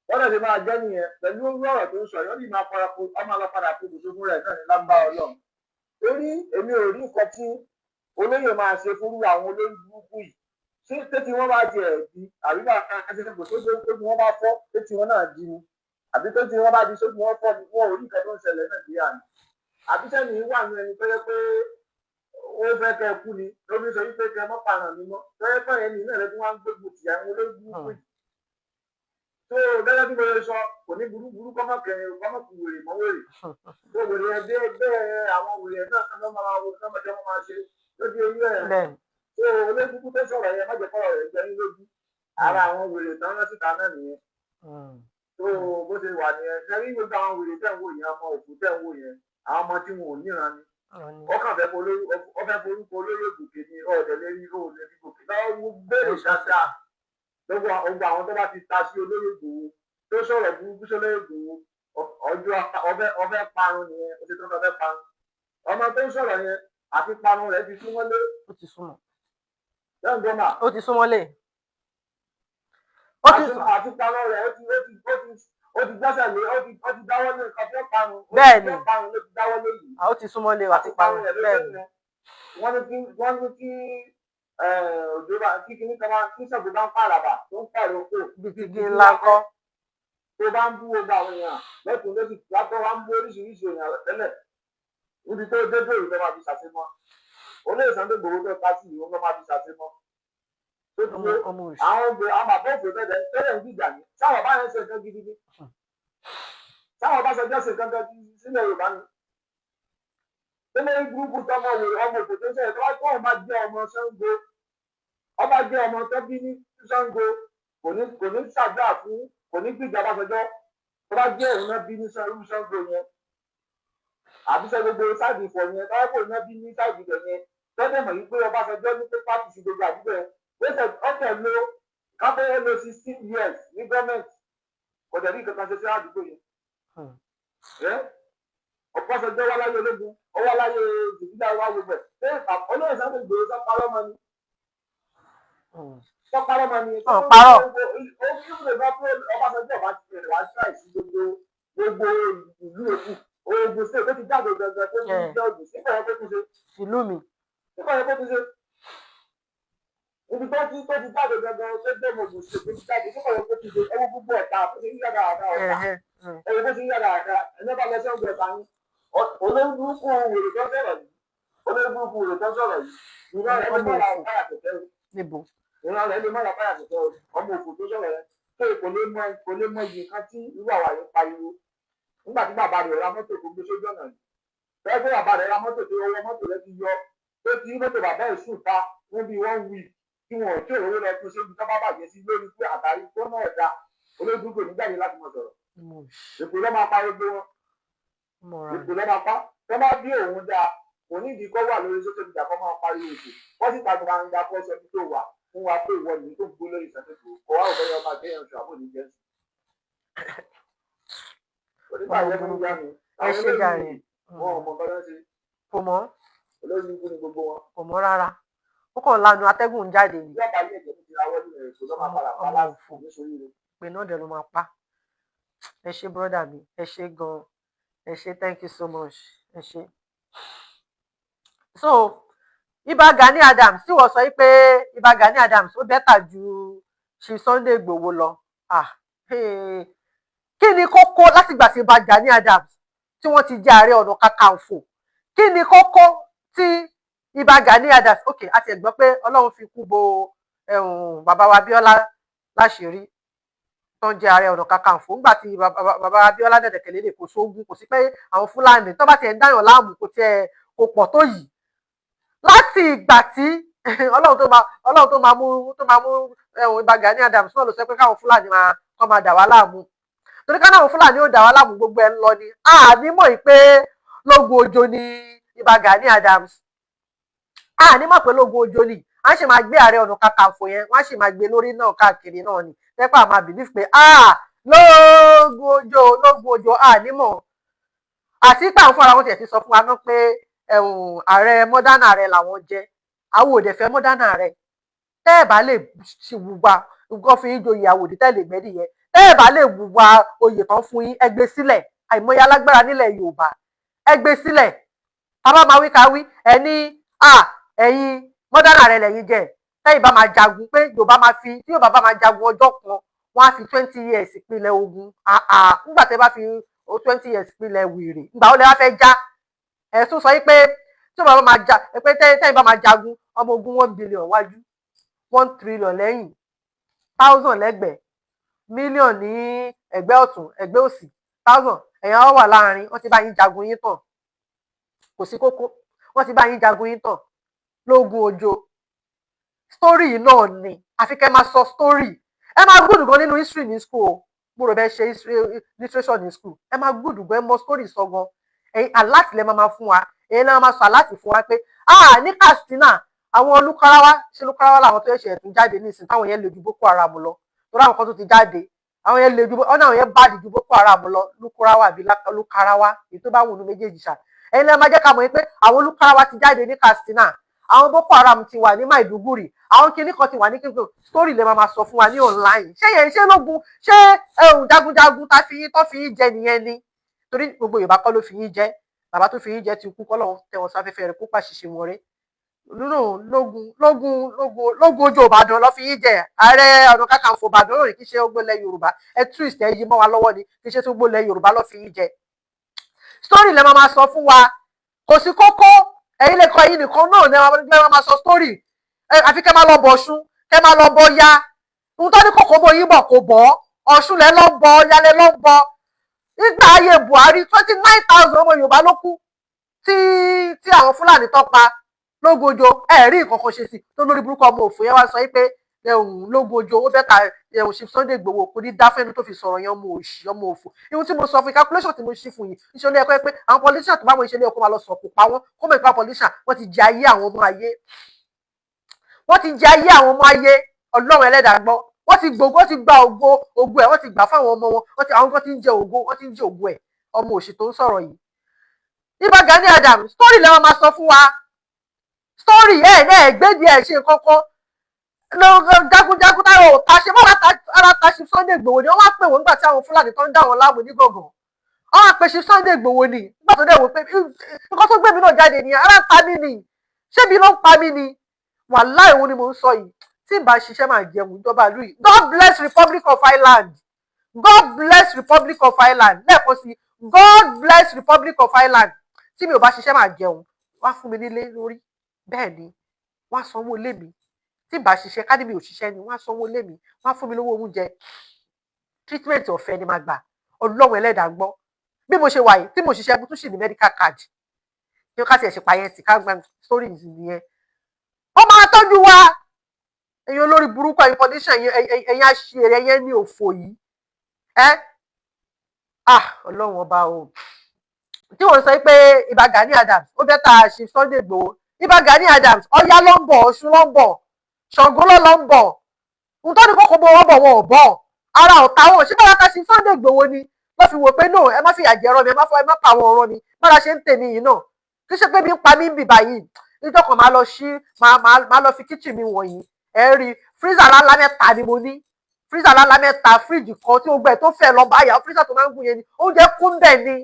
Wọ́n dẹ̀ ṣe máa jẹ́ nìyẹn pẹ̀lú irú ọ̀rọ̀ tó ń sọ yìí. Ó lè máa padà kó ọmọ lọ padà kó kòtò fún rẹ̀ náà ní lágbára Ọlọ́run, torí èmi ò rí nǹkan tí olóyè máa ṣe fúrú àwọn olórí burúkú yìí. Ṣé tètè wọn bá tiẹ̀ di àbí bá a ṣe kò tó ṣe pé wọn bá fọ́ tètè wọn náà di ni, àbí tètè wọn bá di sójú wọn fọ́ ni? Wọn ò rí nǹkan tó ń ṣẹlẹ̀ Nàìjíríà ni, àbí sẹ́ni wà ní ẹni tó yẹ pé ó fẹ́ kẹ́ ẹ kú ni ló fi sọ wípé kẹ́ ẹ mọ́ pààrọ̀ mi mọ́, tó yẹ pé ẹni náà lẹ́tí wọ́n á ń gbógun tì àwọn olórí burúkú yìí. Tó gẹ́gẹ́ bí mo ṣe sọ, kò ní burú burú kọ́mọkẹrin kọ́mọkù wèrè mọ́ wèrè tó wèrè ẹ bẹ́ẹ̀ bẹ́ẹ̀. Àwọn wèrè náà ló máa wo lọ́mọdé wọn máa ṣe lójú eyín ẹ̀. Tó olóògùn tó sọ̀rọ̀ yẹn, má jẹ́ kọ́rọ̀ rẹ̀ jẹ́ yín lójú. Ara àwọn wèrè tán lọ síta náà nìyẹn. Tó bó ṣe wà nìyẹn. Ṣe rí gbogbo àwọn wèrè tẹ̀ ń wò yẹn, ọmọ òkú tẹ̀ ń wò yẹn, àwọn ọmọ tí wọn ò níran ni. Ọ̀rọ̀ ni. Ó kàn fẹ́ polówó, ó fẹ́ forúkọ olóyè gòkè ni ọ̀dẹ̀ lérí ó lè fi gòkè lọ́wọ́. Béèrè dáadáa lọ́wọ́ ọgbà àwọn tó bá ti ta sí olóyè Ìgbòho, tó sọ̀rọ̀ burúkú sólóyè Ìgbòho, ọjọ́ ọfẹ́ parun nìyẹn. Ó ti tó fẹ́ parun. Ọmọ tó ń sọ̀rọ̀ yẹn, àti parun rẹ̀ ti súnmọ́lé. Ó ti súnmọ́. Lẹ́ǹgbọ́n mà. Ó ti súnmọ́lé, ó ti Àti parun rẹ̀, ó ti gbẹ́sẹ̀ lé, ó ti dáwọ́ lé nǹkan tó parun. Bẹ́ẹ̀ni. Ó ti parun ló ti dáwọ́ lé yìí. Ó ti súnmọ́lé àti parun rẹ̀ ló bẹ́ẹ̀ dé ni. yẹn. Wọ́n ní kí òjò bá kí kíní kan máa kí Ṣàngó bá ń pàràbà tó ń pààrọ̀ kó Bí ti igi ńlá kọ́. Tó bá ń bú gbogbo àwọn èèyàn lẹ́kùn lóṣù látọ̀, wá ń bú oríṣiríṣi èèyàn tẹ́lẹ̀ níbi tó dé bèrè ló máa fi ṣàṣemọ́. Olóyè Sunday Igboho tó pa sí ìwọ́n ló máa fi ṣàṣemọ́ tó ti Ọmọ yé ọmọ òṣì. Àwọn obìnrin, àwọn bàbá òfò tẹ́lẹ̀ tẹ́lẹ̀ ń gbìjà ní sáwọn bá yẹn ṣe nǹkan gidi ni, sáwọn Ọbásanjọ́ ṣe nǹkan gidi sílẹ̀ Yorùbá ni. Tẹ́lẹ̀ burúkú tọmọ wò, ọmọ òfò tó ń sọ̀rọ̀, tó bá tó bá jẹ́ ọmọ Ṣàngó, ọba jẹ́ ọmọ tó bí ní Ṣàngó, kò ní ṣàdúrà fún, kò ní gbìjà Ọbásanjọ́. Tó bá jẹ́ òun náà bí ní Ṣàngó yẹn, àbí sẹ gbogbo side Ifọ̀ yẹn, tó bá kò náà bí ní side ibẹ̀ yẹn, tẹ́lẹ̀ mọ̀ wípé Ọbásanjọ́ ní pépà ti ṣe gbogbo àdúgbò yẹn, ó tẹ̀ ọ̀tẹ̀ lo káfíńyẹ́ lo 16 years ní gọ́ọ̀mẹ̀ntì, kò dẹ̀ ní kankan ṣe sí àdúgbò yẹn. Ẹ́ Ọbásanjọ́ wá láyé ológun, ó wá láyé jìbìlá, wá gbogbo ẹ̀. Ṣé olóyè Sunday Igboho sọ parọ́ mọ́ ni? Sọ parọ́ mọ́ ni? Ọ̀ parọ́. Ó kí ló bá pé Ọbásanjọ́ ọba ti rẹ̀ wá ṣáì sí gbogbo ìlú òkú Ogun State tó ti jáde gangan tó ti jẹ́ Ògùn sípò yẹn kó tún ṣe. Ìlú mi. Sípò yẹn kó tún ṣe ibi tó ti jáde gangan, tó gbé Ògùn State tó ti jáde, sípò yẹn kó tún ṣe. Ẹwọ gbogbo ọ̀tá bó ṣe ń yàgà àdá ọ̀tá. Ẹwọ bó ṣe ń yàgà àdá. Ẹni bá lọ sẹ́wọ̀n ọ̀tá ní olórí burúkú wèrè tó sọ̀rọ̀ yìí, olórí burúkú wèrè tó sọ̀rọ̀ yìí, ìran rẹ̀ lè má ra báyà kẹ̀kẹ́ o. Níbo? Ìran rẹ̀ lè má ra báyà kẹ̀kẹ́ o. Ọmọ òfò tó sọ̀rọ̀ yẹn tó kò lè mọ iye kan tí irú àwa yẹn pariwo nígbà tí bàbá rẹ̀ ra mọ́tò tó gbé sójú ọ̀nà yìí. Bẹ́ẹ̀ pé bàbá rẹ̀ ra mọ́tò tó owó mọ́tò rẹ̀ ti yọ, tó ti mọ́tò bàbá ẹ̀ sùn ta fún bíi one week tí wọn ò tí òróró lọ tún ṣe ibi tó bá bàjẹ́ sí lórí pé àtàrí tó náà da, olójú kò ní jáde láti mọ̀ sọ̀rọ̀. Ọmọ òṣì. Èpè ló máa pa gbogbo wọn. Ọmọ ọ̀ràn. Èpè ló máa pa. Tó bá bí òun dáa, kò ní ìdí kọ́ wà lórí social media kọ́ máa pariwo òkè. Wọ́n sì ta gbangba kọ́ sọ tó wà fún wa pé ìwọ nìyí tó gbó lórí Sunday Igboho kọ́ wá òbẹ́yẹ ọmọ àgbẹ̀yẹn oṣù àbò ní jẹ́sùn. Onígbà yẹn fún ìyá mi. Ẹ ṣe jàre. Wọn ò mọ nǹkan tó ń ṣe. Kò mọ̀. Olórí ikú ni gbogbo wọn. Kò mọ̀ rárá, ó kàn lanu, atẹ́gùn ń jáde ni. Bí ọba yẹn jẹ́ ti ra wọlé rẹ̀ kò lọ́ máa padà pa Ọmọ láti òfò. ní sórí rẹ̀. Pé náà dẹ̀ ló máa pa. Ẹ ṣé, brother mi, ẹ ṣé gan, ẹ ṣé, thank you so much, ẹ ṣé. So Ìbà Gani Adams tí wọ́n sọ yìí pé Ìbà Gani Adams ó better ju Chief Sunday Igboho lọ, ah, hey. Kí ni kókó látìgbà tí Ìbà Gani Adams tí wọ́n ti jẹ́ Ààrẹ Ọ̀nà Kakanfò? Kí ni kókó tí Ìbà Gani Adams? Ok, a ti gbọ́ pé Ọlọ́run fi kú bo bàbá wa Abíọ́lá láṣìírí tó ń jẹ́ Ààrẹ Ọ̀nà Kakanfò. Nígbà tí bàbá Abíọ́lá dẹ̀dẹ̀kẹ̀lé lè kó sógun, kò sí pé àwọn Fúlàní tó bá tiẹ̀ ń dáyàn láàmú, kò tiẹ̀ kò pọ̀ tó yìí. Láti ìgbà tí Ọlọ́run tó máa mú ẹ̀hún Ìbà Gani Adams náà ló sọ pé káwọn Fúlàní máa kọ́ máa dà wá láàmú, torí ká náà Fúlàní ò dà wá láàmú, gbogbo ẹ̀ ń lọ ni àní mọ̀ yìí pé lógun ojo ni Ìbà Gani Adams. Àní mọ̀ pé lógun ojo ni à ń ṣe máa gbé Ààrẹ Ọ̀nà Kakanfò yẹn, wọ́n á sì máa gbé lórí náà káàkiri náà ni tẹ́pẹ́ àmà believe pé ah, lógun ojo, lógun ojo, àní mọ̀. Àti pé àwọn fúnra wọn tiẹ̀ ti sọ fún wa náà pé ààrẹ, modern ààrẹ làwọn jẹ́. Àwọn òde fẹ́ modern ààrẹ. Tẹ́ ẹ̀ bá lè wùwà nǹkan fi yín joyè àwòdì, tẹ́ ẹ̀ lè gbẹ́dì yẹn, tẹ́ ẹ̀ bá lè wùwà oyè kan fún yín, ẹ gbé sílẹ̀. Àìmọye alágbára nílẹ̀ Yorùbá, ẹ gbé sílẹ̀. Bàbá máa wí ká wí ẹ ní à ẹ̀yin modern ààrẹ lẹ́yìn jẹ́. Tẹ́yìn bá máa jagun pé Yorùbá máa fi, tí Yorùbá bá máa jagun ọjọ́ kan, wọ́n á fi 20 years ìpìlẹ̀ ogun. Nígbà tẹ́ bá fi 20 years ìpìlẹ̀ wèrè, ìgbà wo lẹ wá fẹ́ já? Ẹ tún sọ yìí pé tí Yorùbá bá máa ja pé tẹ́yìn bá máa jagun, ọmọ ogun 1 billion wájú, 1 trillion lẹ́yìn, thousand lẹ́gbẹ̀ẹ́, million ní ẹ̀gbẹ́ ọ̀tún, ẹ̀gbẹ́ òsì, thousand, ẹ̀yàn wà láàrin. Wọ́n ti bá yín jagun yín tàn, kò sí kókó. Wọ́n ti bá yín jagun yín tàn lógun ojo. Story náà ni àfi kẹ́ máa sọ story. Ẹ máa good gan nínú history ní school o. Mo rò bẹ́ẹ̀ ṣe history, literature ní school. Ẹ máa good gan, ẹ mọ story sọ gan. Ẹ̀yin alert lẹ máa máa fún wa. Èyí náà máa sọ láti fún wa pé ah, ní Katsina, àwọn Lukarawa, ṣé Lukarawa làwọn tó ṣẹ̀ṣẹ̀ tún jáde nísìnyí, táwọn yẹn lè ju Boko Haram lọ, torí àwọn kan tó ti jáde, àwọn yẹn lè ju ọ̀nà, àwọn yẹn bad ju Boko Haram lọ. Lukarawa àbí Lukarawa, èyí tó bá wù ní méjèèjì ṣá. Ẹ̀yin lè máa jẹ́ ká mọ̀ pé àwọn Lukarawa ti jáde ní Katsina, àwọn Boko Haram ti wà ní Maiduguri, àwọn kinní kan ti wà ní kíkọ. Story lè máa sọ fún wa ní online. Ṣé yẹn ṣé lógun, ṣé ẹ̀hún jagunjagun tá fi yín tó fi yín jẹ nìyẹn ni? Torí gbogbo Yorùbá kọ́ ló fi yín jẹ. Bàbá tó fi yín jẹ ti kú, kọ́ lọ́wọ́ tẹ wọn sáfẹ́fẹ́ rẹ̀, kó pàṣìṣe wọn rẹ́ nínú lógun lógun lógun lógun ojú Ìbàdàn lọ fi yín jẹ. Ààrẹ Ọ̀nà Kakanfò Ìbàdàn lórí, kí ṣe gbólẹ̀ Yorùbá. Ẹ twist, ẹ yí mọ́ wa lọ́wọ́ ni. Kí ṣe tó gbólẹ̀ Yorùbá lọ fi yín jẹ. Story lẹ máa sọ fún wa, kò sí kókó. Ẹ̀yin lè kọ, ẹ̀yin nìkan náà ní ẹ máa sọ story. Àfi kẹ́ máa lọ bọ̀ Ọ̀ṣun, kẹ́ máa lọ bọ ya ohun tó ní kòkó bó yín bọ̀ kò bọ̀. Ọ̀ṣun lẹ lọ bọ, ya lẹ lọ bọ. Nígbà ayé Buhari, 29,000 ọmọ Yorùbá ló kú tí àwọn Fúlàní tó pa lógojo. Ẹ rí nǹkan kan ṣe sí tó lórí burúkú ọmọ òfò yẹn wá sọ pé ẹ̀hún lógojo ó better ẹ̀hún ṣe Sunday Igboho. Kò ní dáfẹ́nu tó fi sọ̀rọ̀ yẹn. Ọmọ òṣì, ọmọ òfò. Ihun tí mo sọ fún, calculation tí mo ṣe fún yìí, níṣẹ́ ló yẹ pé àwọn politician tó bá wọn ṣe lé ọkọ̀ máa lọ sọ̀kò pa wọ́n, kó mọ̀ ìpa politician. Wọ́n ti jẹ ayé àwọn ọmọ ayé, wọ́n ti jẹ ayé àwọn ọmọ ayé. Ọlọ́run ẹlẹ́dàá gbọ́, wọ́n ti gbogbo, wọ́n ti gba ògo, ògo ẹ̀ wọ́n ti gbà fáwọn ọmọ wọn. Wọ́n ti, àwọn kan ti ń jẹ ògo, wọ́n ti ń jẹ ògo ẹ̀. Ọmọ òṣì tó ń sọ̀rọ̀ yìí, Ìbà Gani Adams, story lẹ́wọ̀n máa sọ fún wa. Story ẹ̀ ẹ̀ gbédi ẹ̀ ṣe kankan jagunjagun táwọn ò ta ṣe mọ́ ara ta ṣe Sunday Igboho ni. Wọ́n wá pè wọ́n nígbà tí àwọn Fúlàní tó ń dá wọn láàmú ní gọ̀gàn, wọ́n wá pè ṣe Sunday Igboho ni. Nígbà tó dẹ̀ wò pé nǹkan tó gbé mi náà jáde nìyẹn, ara ta mí ni, ṣé mi ló ń pa mí ni? Wàláì, òun ni mò ń sọ yìí. Tí n bá ṣiṣẹ́, máa jẹun. Ìjọba ìlú yìí, God bless Republic of Ireland, God bless Republic of Ireland. Lẹ́ẹ̀kan sí, God bless Republic of Ireland. Tí mi ò bá ṣiṣẹ́, máa jẹun. Wá fún mi nílé lórí, bẹ́ẹ̀ ni wọ́n á sanwó ilé mi. Tí n bá ṣiṣẹ́, ká ní mi ò ṣiṣẹ́ ni, wọ́n á sanwó ilé mi, wọ́n á fún mi lówó oúnjẹ, treatment ọ̀fẹ́ ni màá gbà. Ọlọ́run ẹlẹ́dàá gbọ́, bí mo ṣe wà yìí tí mo ṣiṣẹ́, mo tún ṣì ní medical card. Kí ká tiẹ̀ ṣe pààyàn tì ká gba story nìyẹn. Ó máa tọ́jú wa. Ẹ̀yin olórí burúkú, ẹ̀yin politician, ẹ̀yin aṣèrè, ẹ̀yin ní òfò yìí ẹ́. Ah, Ọlọ́run ọba o. Tí wọ́n sọ pé Ìbà Gani Adams ó better ṣe Sunday Igboho. Ìbà Gani Adams, Ọya ló ń bọ̀, Ọ̀ṣun ló ń bọ̀, Ṣàngó ló ló ń bọ̀. Ohun tó ní kókó bó wọ́n bọ̀, wọn ò bọ̀. Ara ọ̀tá wọn ṣé báwa ká ṣe Sunday Igboho ni wọ́n fi wò pé no, ẹ má fìyà jẹ ẹ̀rọ mi, ẹ má fọ, ẹ má pa àwọn ọ̀rọ̀ mi bára ṣe ń tèmi yìí náà. Kì í ṣe pé bí ń pa mí ń bì báyìí. Níjọ́ kan máa lọ sí, máa lọ fi kitchen mi wọ̀nyí. Ẹ rí freezer ńláńlá mẹ́ta ni mo ní, freezer ńláńlá mẹ́ta, fíríjì kan tí ó gbẹ tó fẹ̀ lọ báyà, freezer tó máa ń gùn yẹn ni. Oúnjẹ kún bẹ́ẹ̀ ni,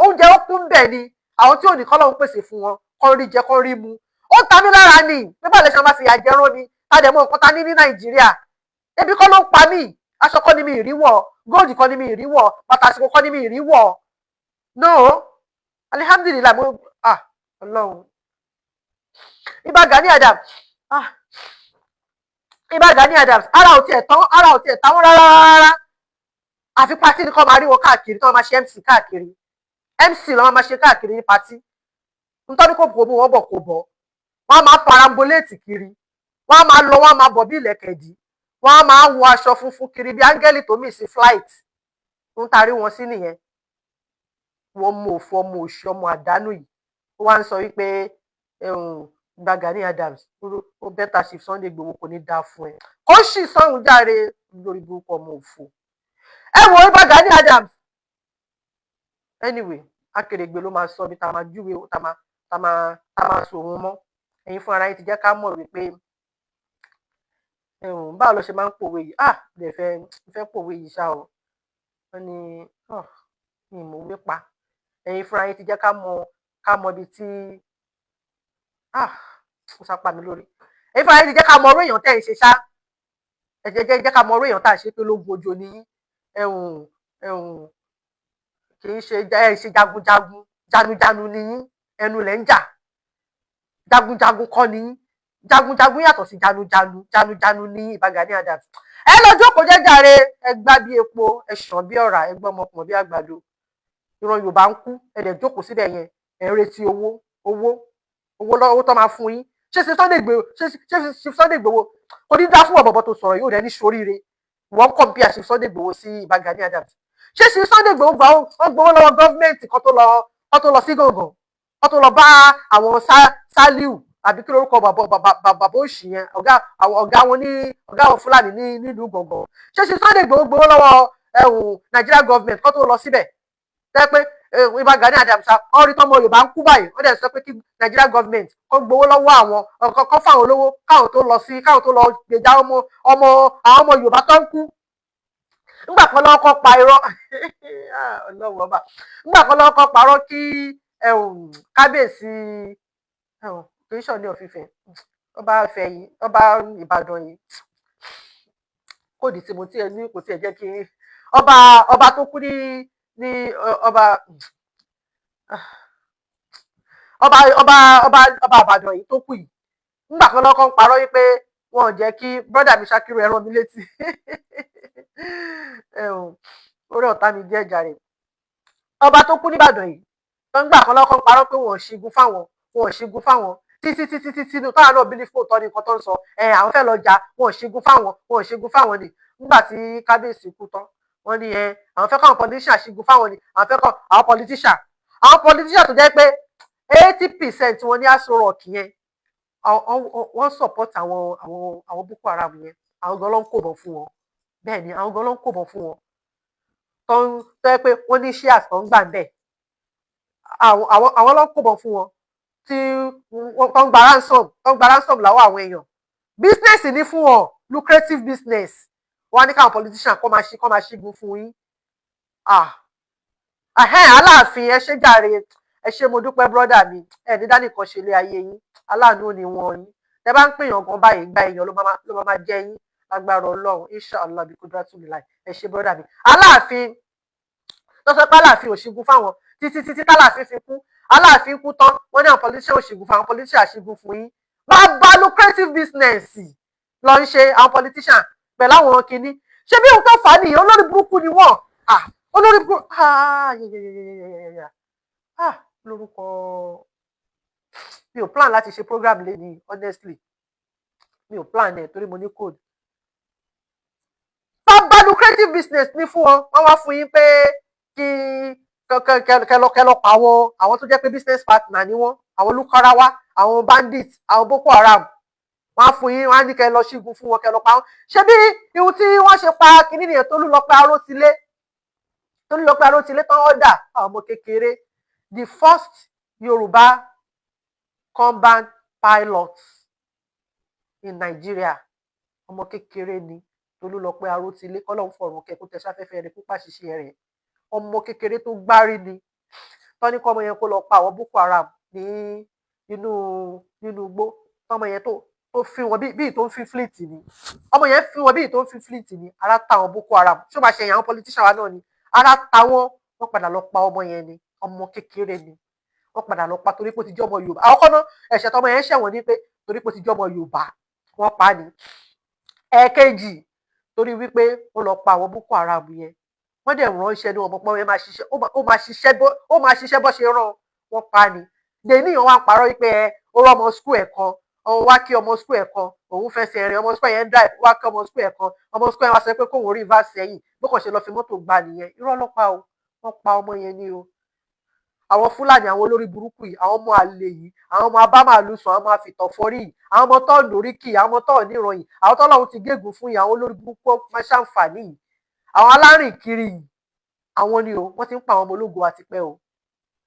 oúnjẹ ó kún bẹ́ẹ̀ ni. Àwọn tí ò ní, kọ́lọ́hún pèsè fún wọn, kọ́ rí jẹ, kọ́ rí mu. Ó ta mí lára ni nígbà lè ṣe máa fi ìyà jẹ rán mi. Ta dẹ̀ mọ nǹkan ta ní ní Nàìjíríà. Ebi kọ́ ló ń pa mí, aṣọ kọ́ ni mi ì rí wọ̀, gold kọ́ ni mi ì rí wọ̀, bàtà àsìkò kọ́ ni mi ì rí wọ̀. No, alihamdulilayi, mo, ah, Ọlọ́run. Ìbà Gani Adams, ah, Ìbà Gani Adams, ara ò tiẹ̀ tán, ara ò tiẹ̀ táwọn rárá rárá. Àfi party ni kọ́ máa rí wọn káàkiri, tí wọ́n máa ṣe MC káàkiri. MC lọ́wọ́ máa ṣe káàkiri ní party. Nítorí kò bò wọ́n bọ̀, kò bọ̀. Wọ́n á máa perambulate kiri, wọ́n á máa lọ, wọ́n á máa bọ̀ bí ìlẹ̀kẹ̀dì, wọ́n á máa wọ aṣọ funfun kiri bí áńgẹ́lì tó mì sí flight. Ń tarí wọn sí nìyẹn. Wọ́n mú òfò, ọmọ òṣì, ọmọ àdánù yìí, ó wá ń sọ wípé gba Gani Adams ó better Chief Sunday Igboho. Kò ní dáa fún ẹ, kó sì sọhùn járe lórí burúkú, ọmọ òfò. Ẹ wo ibà Gani Adams. Anyway, akèrègbè ló máa sọ bí tá a máa júwe, tá a máa sọ òun mọ́. Ẹ̀yin fún ara yín ti jẹ́ ká mọ̀ wípé báwo ló ṣe máa ń pòwe yìí. Ah, lè fẹ́ fẹ́ pòwe yìí ṣá o. Wọ́n ní mi ì mọ̀wé pa. Ẹ̀yin fúnra yín ti jẹ́ ká mọ̀ ibi tí, ah, ó sápá mi lórí. Ẹ̀yin fúnra yín ti jẹ́ ká mọ orú èèyàn tẹ́ ẹ̀ ń ṣe ṣá. Ẹ jẹ́ ká mọ orú èèyàn tá à ń ṣe pé lógun ojú ni yín. Ẹ̀hùn ẹ̀hùn, kì í ṣe ẹ ṣe jagunjagun, janujanu ni yín. Ẹnu lẹ̀ ń jà, jagunjagun kọ́ ni yín. Jagunjagun yàtọ̀ sí janujanu. Janujanu ní Ìbà Gani Adams. Ẹ lọ jókòó jẹ́jàre. Ẹ gbá bí epo, ẹ ṣàn bí ọ̀rá, ẹ gbọ́ ọmọkùnrin bí àgbàdo. Ìran Yorùbá ń kú, ẹ dẹ̀ jókòó síbẹ̀ yẹn, ẹ ń retí owó, owó, owó lọ́wọ́ tó máa fún yín. Ṣé ṣe Sunday Igboho, ṣé ṣe Sunday Igboho kò ní dá fún ọ̀bọ̀bọ̀ tó sọ̀rọ̀ yóò rẹ ní soríire? Wọ́n compare ṣe Sunday Igboho sí Ìbà Gani Adams. Ṣé ṣe Sunday Igboho gbà, wọ́n gbowó lọ́wọ́ government kan tó lọ sí gàngàn? Wọ́n tó lọ bá àwọn Saliu, àbí kí lórúkọ bàbá òṣì yẹn, ọ̀gá àwọn ọ̀gá wọn ní ọ̀gá àwọn Fúlàní ní nílùú gbọ̀ngàn. Ṣé ṣe Sunday Igboho gbowó lọ́wọ́ ẹ̀hún Nigeria government kó tó lọ síbẹ̀? Tẹ́ pé Ìbà Gani Adams, wọ́n rí tọ́mọ Yorùbá ń kú báyìí, wọ́n dẹ̀ sọ pé kí Nigeria government kó gbowó lọ́wọ́ àwọn, kó fáwọn olówó káwọn tó lọ sí, káwọn tó lọ gbèjà ọmọ ọmọ àwọn ọmọ Yorùbá tó ń kú. Ńgbà kan lọ́wọ́ kọ́ pa irọ́, Ọlọ́run ọba, ńgbà kan lọ́wọ́ kọ́ parọ́ kí kábíyèsí, kì í ṣọ̀ní ọ̀fìfẹ́, ọba Ifẹ̀ yìí, ọba Ìbàdàn yìí, kò dì tí mo tiẹ̀ ní, kò tiẹ̀ jẹ́ kí ọba tó kú ní ọba Ìbàdàn yìí tó kú yìí. Ńgbà kan lọ́kọ́ ń parọ́ wípé wọn ò jẹ́ kí brother mi Ṣakiru ẹ̀rọ mi létí orí ọ̀tá mi jẹ́ jàre. Ọba tó kú nìbàdàn yìí tó ń gbà kan lọ́kọ́ ń parọ́ pé wọn ò ṣígun fáwọn, wọn ò ṣígun fáwọn, títí títí títí inú táwọn náà bílí fóòtọ́ ní nǹkan tó ń sọ ẹ. Àwọn fẹ́ lọ jà, wọn ò ṣígun fáwọn, wọn ò ṣígun fáwọn ni. Nígbà tí kábíyèsí kú tán, wọ́n ní ẹ àwọn fẹ́ káwọn politician ṣígun fáwọn ni. Àwọn fẹ́ kọ́ àwọn politician tó jẹ́ pé 80% wọn ní Aso Rock yẹn, wọ́n support àwọn Boko Haram yẹn. Àwọn gan ló ń kóbọ̀ fún wọn. Bẹ́ẹ̀ ni, àwọn gan ló ń kóbọ̀ fún wọn, tó ń tó yẹ pé wọ́n ní shares tó ń gbà ń bẹ̀. Àwọn ló ń kóbọ̀ fún wọn tí wọ́n tó ń gba ransom, tó ń gba ransom lọ́wọ́ àwọn èèyàn. Business ní fún wọn, lucrative business. Wọ́n á ní káwọn politician kọ́ máa ṣígun fún yín. Ah, Aláàfin, ẹ ṣé jàre, ẹ ṣé, mo dúpẹ́, brother mi. Ẹ ní dánìkan ṣe ilé ayé yín, aláàánú ni wọn yín. Tẹ bá ń pèèyàn gan báyìí, gba èèyàn ló máa jẹ yín lágbára Ọlọ́run, inshallah bí kúndúrà tún lè láì. Ẹ ṣé, brother mi. Aláàfin tó sọ pé Aláàfin ò ṣígun fáwọn títí títí tálàfin fi kú. Aláàfin kú tán, wọ́n ní àwọn politician ò ṣígun fún àwọn politician, ṣígun fún yín. Bàbá lucrative business lọ ń ṣe àwọn politician pẹ̀lú àwọn kinní. Ṣé bí ohun tó fà á nìyẹn? Olórí burúkú ni wọ́n. Ah, olórí burúkú. Ah, yeyeyeyeyeye, ah, lórúkọ mi ò plan láti ṣe program lẹ́ni. Honestly, mi ò plan ẹ̀ torí mo ní code. Bàbá lucrative business ní fún wọn. Wọ́n wá fún yín pé kí kẹlọ pa àwọn tó jẹ́ pé business partner ni wọ́n, àwọn Lukarawa, àwọn bandits, àwọn Boko Haram. Wọ́n á fún yín, wọ́n á ní kẹ́ lọ ṣígun fún wọn, kẹ́ lọ pa wọn. Ṣé bí ihun tí wọ́n ṣe pa kínní nìyẹn? Tolúlọpẹ́ Arótilé, Tolúlọpẹ́ Arótilé tán ọ̀dà àwọn ọmọ kékeré, the first Yorùbá combat pilot in Nigeria. Ọmọ kékeré ni Tolúlọpẹ́ Arótilé. Kọ́lọ́un fọ̀rùn kẹ́, kó tẹ sáfẹ́fẹ́ rẹ̀, kó pàṣìṣe rẹ̀. Ọmọ kékeré tó gbárí ni tọ́ní kọ́ ọmọ yẹn kó lọ pa àwọn Boko Haram ní inú nínú igbó. Tọmọ yẹn tó fi wọn bí tó ń fi fleet ni, ọmọ yẹn fi wọn bí tó ń fi fleet ni. Ara ta àwọn Boko Haram. Ṣó máa ṣe àwọn politician wa náà ni? Ara ta wọn, wọ́n padà lọ pa ọmọ yẹn ni. Ọmọ kékeré ni wọ́n padà lọ pa torí pé ó ti jẹ́ ọmọ Yorùbá. Àwọn kọ́nà ẹ̀ṣẹ̀ tọmọ yẹn ṣẹ̀wọ̀n ní pé torí pé ó ti jẹ́ ọmọ Yorùbá, wọ́n pa ni. Ẹ̀ẹ̀kejì, torí wípé ó lọ pa àwọn Boko Haram yẹn, wọ́n dẹ̀ ránṣẹ́ ní ọmọ pọ́n yẹn máa ṣiṣẹ́, ó máa ṣiṣẹ́ bó ṣe rán, wọ́n pa ni. Dèníyàn wá ń parọ́ wípé ẹ ó rọ́ ọmọ school ẹ̀ kan, òun wá kí ọmọ school ẹ̀ kan, òun fẹsẹ̀ rìn, ọmọ school yẹn drive, wá kí ọmọ school ẹ̀ kan, ọmọ school yẹn wá sọ pé kóun rí reverse sẹ́yìn, bó kàn ṣe lọ fi mọ́tò gbá nìyẹn. Irọ́ ló pa o, wọ́n pa ọmọ yẹn ní o. Àwọn Fúlàní, àwọn olórí burúkú yìí, àwọn ọmọ àlè yìí, àwọn ọmọ abámàlú sùn, àwọn ọmọ àfìtọ̀fọ́rí yìí, àwọn ọmọ tó lóríkì, àwọn ọmọ tó níran yìí, àwọn tọ́lọ́run ti gégùn fún yìí, àwọn olórí burúkú máa ṣàǹfààní yìí, àwọn alárìnkiri yìí, àwọn ni o. Wọ́n ti ń pa àwọn ọmọ ológo àtipẹ́ o,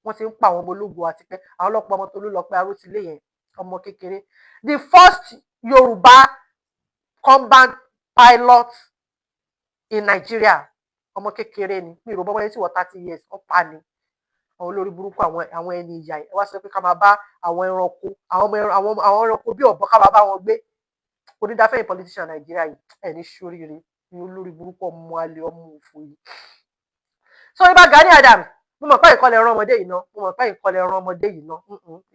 wọ́n ti ń pa àwọn ọmọ ológo àtipẹ́. Àwọn ọlọ́pàá, ọmọ Tolúlọpẹ́ Arótilé yẹn, ọmọ kékeré, the first Yorùbá combat pilot in Nigeria, ọmọ kékeré ni. Mi ò rò bọ́mọ yẹn tí wọ́n 30 years. Ọ̀pá ni àwọn olórí burúkú, àwọn ẹni ìyà. Ẹ wá sọ pé ká máa bá àwọn ẹranko, àwọn ọmọ àwọn ẹranko bí ọ̀bọ, ká máa bá wọn gbé. Onídàáfẹ́yìn politician Nàìjíríà yìí, ẹ̀ ní sóríire ní olórí burúkú, ọmọ àlè, ọmọ òfò yìí. So Ìbà Gani Adams, mo mọ̀ pé ìkọlẹ̀ ẹran ọmọdé yìí ná, mo mọ̀ pé ìkọlẹ̀ ẹran ọmọdé yìí ná.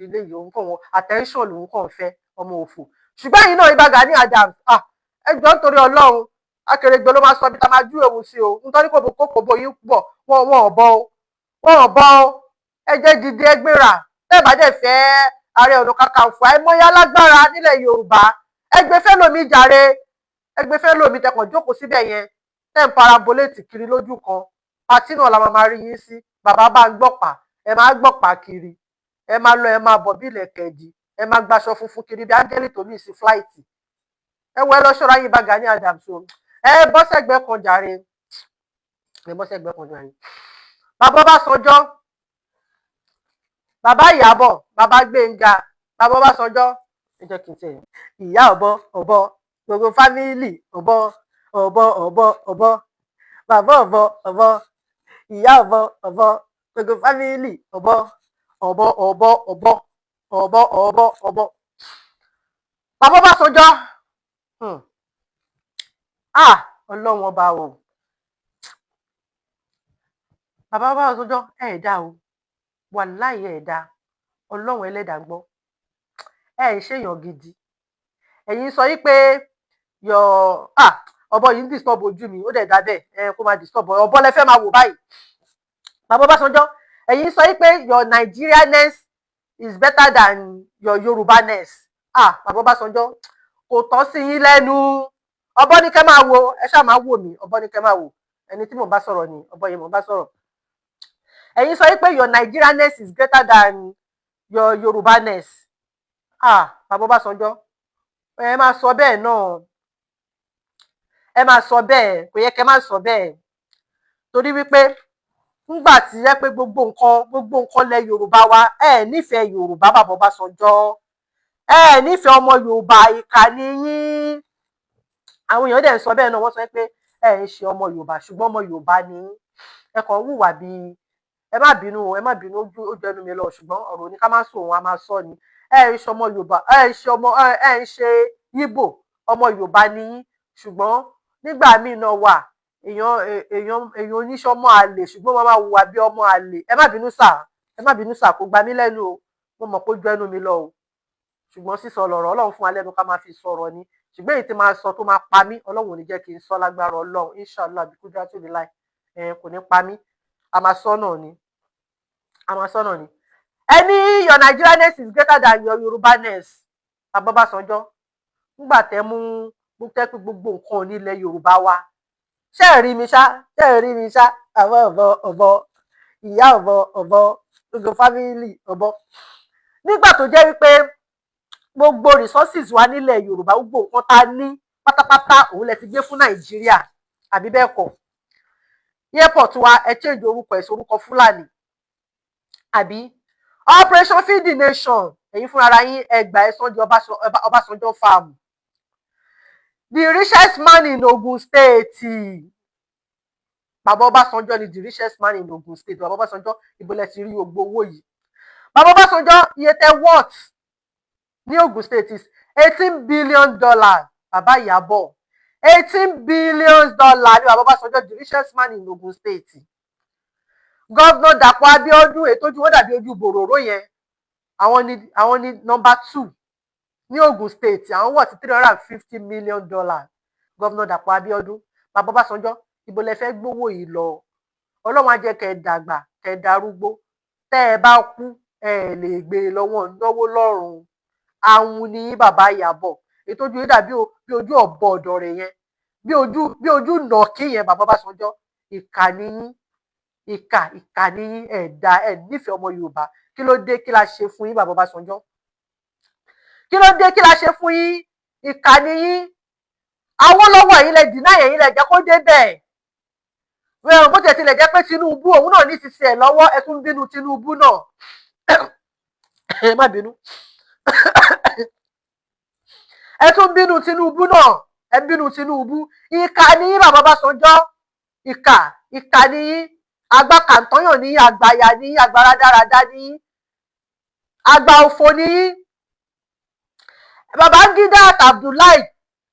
Ilé yìí, òun kàn wọn attention lòun kàn fẹ́, ọmọ òfò. Ṣùgbọ́n yìí náà, Ìbà Gani Adams, ah, ẹ jọ̀ọ́, nítorí Ọlọ́run, akèrègbè ló máa sọ bí ta máa jú òun sí o. Nítorí kò bó kò bó yín bọ̀, wọn ò bọ̀ o, wọn ò bọ̀ o. Ẹ jẹ́ dìde, ẹ gbéra. Tẹ́ bá dẹ̀ fẹ́ Ààrẹ Ọ̀nà Kakanfò, àìmọye alágbára nílẹ̀ Yorùbá, ẹgbẹ́ fẹ́ lómi jàre, ẹgbẹ́ fẹ́ lómi. Tẹkàn jókòó síbẹ̀ yẹn, tẹ́ ń perambulate kiri lójú kan, party náà la máa rí yín sí. Bàbá bá ń gbọ̀pá, ẹ máa gbọ̀pá kiri. Ẹ máa lọ, ẹ máa bọ̀ bí ilẹ̀kẹ̀ ìdí, ẹ máa gbaṣọ funfun kiri bí áńgẹ́lì tó mí sí flight. Ẹ wọ, ẹ lọ ṣọ́ra yín bá Gani Adams o. Ẹ bọ́ sẹ́gbẹ́ kan jàre, ẹ bọ́ sẹ́gbẹ́ kan jàre. Bàbá Ọbásanjọ́, bàbá Ìyábọ̀, bàbá Gbénga, bàbá Ọbásanjọ́, ẹ jẹ́ kí n tẹ̀ ìyá ọ̀bọ ọ̀bọ, gbogbo family ọ̀bọ ọ̀bọ ọ̀bọ ọ̀bọ, bàbá ọ̀bọ ọ̀bọ, ìyá ọ̀bọ ọ̀bọ, gbogbo family ọ̀bọ ọ̀bọ ọ̀bọ ọ̀bọ ọ̀bọ ọ̀bọ ọ̀bọ. Bàbá Ọbásanjọ́, ah, Ọlọ́run ọba o! Bàbá Ọbásanjọ́, ẹ̀ dá o, wàláì ẹ̀ dá. Ọlọ́run ẹlẹ́dàá ń gbọ́, ẹ̀ ń ṣèyàn gidi. Ẹ̀yin sọ yí pé yọ, ah, ọ̀bọ yìí ń disturb ojú mi, ó dẹ̀ dá bẹ́ẹ̀. Ẹ kó máa disturb ọ̀bọ lẹ fẹ́ máa wò báyìí. Bàbá Ọbásanjọ́, ẹ̀yin sọ yí pé your Nigerianness is better than your Yorubaness. Ah, bàbá Ọbásanjọ́, kò tọ́ sí yín lẹ́nu. Ọ̀bọ ní kẹ́ máa wo, ẹ ṣáà máa wò mí. Ọ̀bọ ní kẹ́ máa wò, ẹni tí mò ń bá sọ̀rọ̀ ni ọ̀bọ yìí mò ń bá sọ̀rọ̀. Ẹ̀yin sọ yí pé your Nigerianness is greater than your Yorubaness. Ah, bàbá Ọbásanjọ́, ẹ máa sọ bẹ́ẹ̀ náà, ẹ máa sọ bẹ́ẹ̀, kò yẹ kẹ́ máa sọ bẹ́ẹ̀, torí wípé ńgbà tí yẹ pé gbogbo nǹkan lẹ Yorùbá wa, ẹ nífẹ̀ẹ́ Yorùbá. Bàbá Ọbásanjọ́, ẹ nífẹ̀ẹ́ ọmọ Yorùbá, ìkà ni yín. Àwọn èèyàn dẹ̀ ń sọ bẹ́ẹ̀ náà, wọ́n sọ pé ẹ ń ṣe ọmọ Yorùbá, ṣùgbọ́n ọmọ Yorùbá ni yín. Ẹ kàn ń hùwà bíi, ẹ má bínú, ẹ má bínú, ó ju ẹnu mi lọ, ṣùgbọ́n ọ̀rọ̀ ní ká má sọ òun a máa sọ ni. Ẹ ń ṣe ọmọ Yorùbá, ẹ ń ṣe ọmọ, ẹ ń ṣe Yíbò, ọmọ Yorùbá ni yín. Ṣùgbọ́n nígbà míì náà wà, èèyàn oníṣẹ́ ọmọ àlè, ṣùgbọ́n wọ́n máa hùwà bí ọmọ àlè. Ẹ má bínú sà, ẹ má bínú sà, kó gba mí lẹ́nu o. Mo mọ̀ pé ó ju ẹnu mi lọ o, ṣùgbọ́n sísọ lọ̀rọ̀. Ọlọ́run fún wa lẹ́nu ká máa fi sọ̀rọ̀ ni, ṣùgbọ́n èyí tí máa sọ tó máa pa mí, Ọlọ́run ò ní jẹ́ kí n sọ lágbára Ọlọ́run. Inshallah, bí kúndúrà tó lè láì ẹ kò ní pa mí. A máa sọ náà ni, a máa sọ náà ni. Ẹni your Nigerianness is greater than your Yorubaness. Bàbá Ọbásanjọ́, nígbà tẹ́ mú tẹ́ pé gbogbo nǹkan nílẹ̀ Yorùbá wa, ṣé ẹ rí mi ṣá? Ṣé ẹ rí mi ṣá? Bàbá ọ̀bọ ọ̀bọ, ìyá ọ̀bọ ọ̀bọ, gbogbo family ọ̀bọ. Nígbà tó jẹ́ wípé gbogbo resources wa nílẹ̀ Yorùbá, gbogbo nǹkan tá a ní pátápátá, òun lẹ ti gbé fún Nàìjíríà, àbí bẹ́ẹ̀ kọ́? Airport wa, ẹ change orúkọ ẹ̀ sí orúkọ Fúlàní, àbí? Operation Feed the Nation, ẹ̀yin fúnra yín ẹ gbà, ẹ sọ di Ọbásanjọ́ farm. The richest man in Ogun State, bàbá Ọbásanjọ́ ni the richest man in Ogun State. Bàbá Ọbásanjọ́, ibo lẹ ti rí gbogbo owó yìí? Bàbá Ọbásanjọ́, iye tẹ worth ní Ogun State is $18 billion. Bàbá Ìyábọ̀, $18 billion ní bàbá Ọbásanjọ́, the richest man in Ogun State. Governor Dàpọ̀ Abíọ́dún, ètò ojú wọn dàbí ojú bòròró yẹn, àwọn ni number two ní Ogun State, àwọn worth $350 million. Governor Dàpọ̀ Abíọ́dún. Bàbá Ọbásanjọ́, ibo lẹ fẹ́ gbówó yìí lọ? Ọlọ́run á jẹ́ kẹ́ ẹ dàgbà, kẹ́ ẹ darúgbó. Tẹ́ ẹ bá kú, ẹ lè gbé e lọ́wọ́ náwó lọ́rùn àwọn ní. Bàbá Ìyábọ̀, ètò ojú yìí dàbí bí ojú ọ̀bọ ọ̀dọ̀ rẹ̀ yẹn, bí ojú nàkí yẹn. Bàbá Ọbásanjọ́, ìkà ni yín, ìkà, ìkà ni yín. Ẹ̀ dá ẹ̀ nífẹ̀ẹ́ ọmọ Yorùbá. Kí ló dé? Kí la ṣe fún yín, bàbá Ọbásanjọ́? Kí ló dé? Kí la ṣe fún yín? Ìkà ni yín. Awólọ́wọ̀, ẹ̀yin lẹ deny, ẹ̀yin lẹ jẹ́ kó dé bẹ́ẹ̀. Bó tiẹ̀ tilẹ̀ jẹ́ pé Tinubu òun náà ní ti tiẹ̀ lọ́wọ́, ẹ tún bínú Tinubu náà. Ẹ má bínú, ẹ tún bínú Tinubu náà, ẹ bínú Tinubu. Ìkà ni yín, bàbá Ọbásanjọ́, ìkà, ìkà ni yín. Àgbà kàǹtọ́yàn ní yín, àgbàyà ní yín, àgbà rádaràda ní yín, àgbà òfò ní yín. Babangida àti Abdullahi,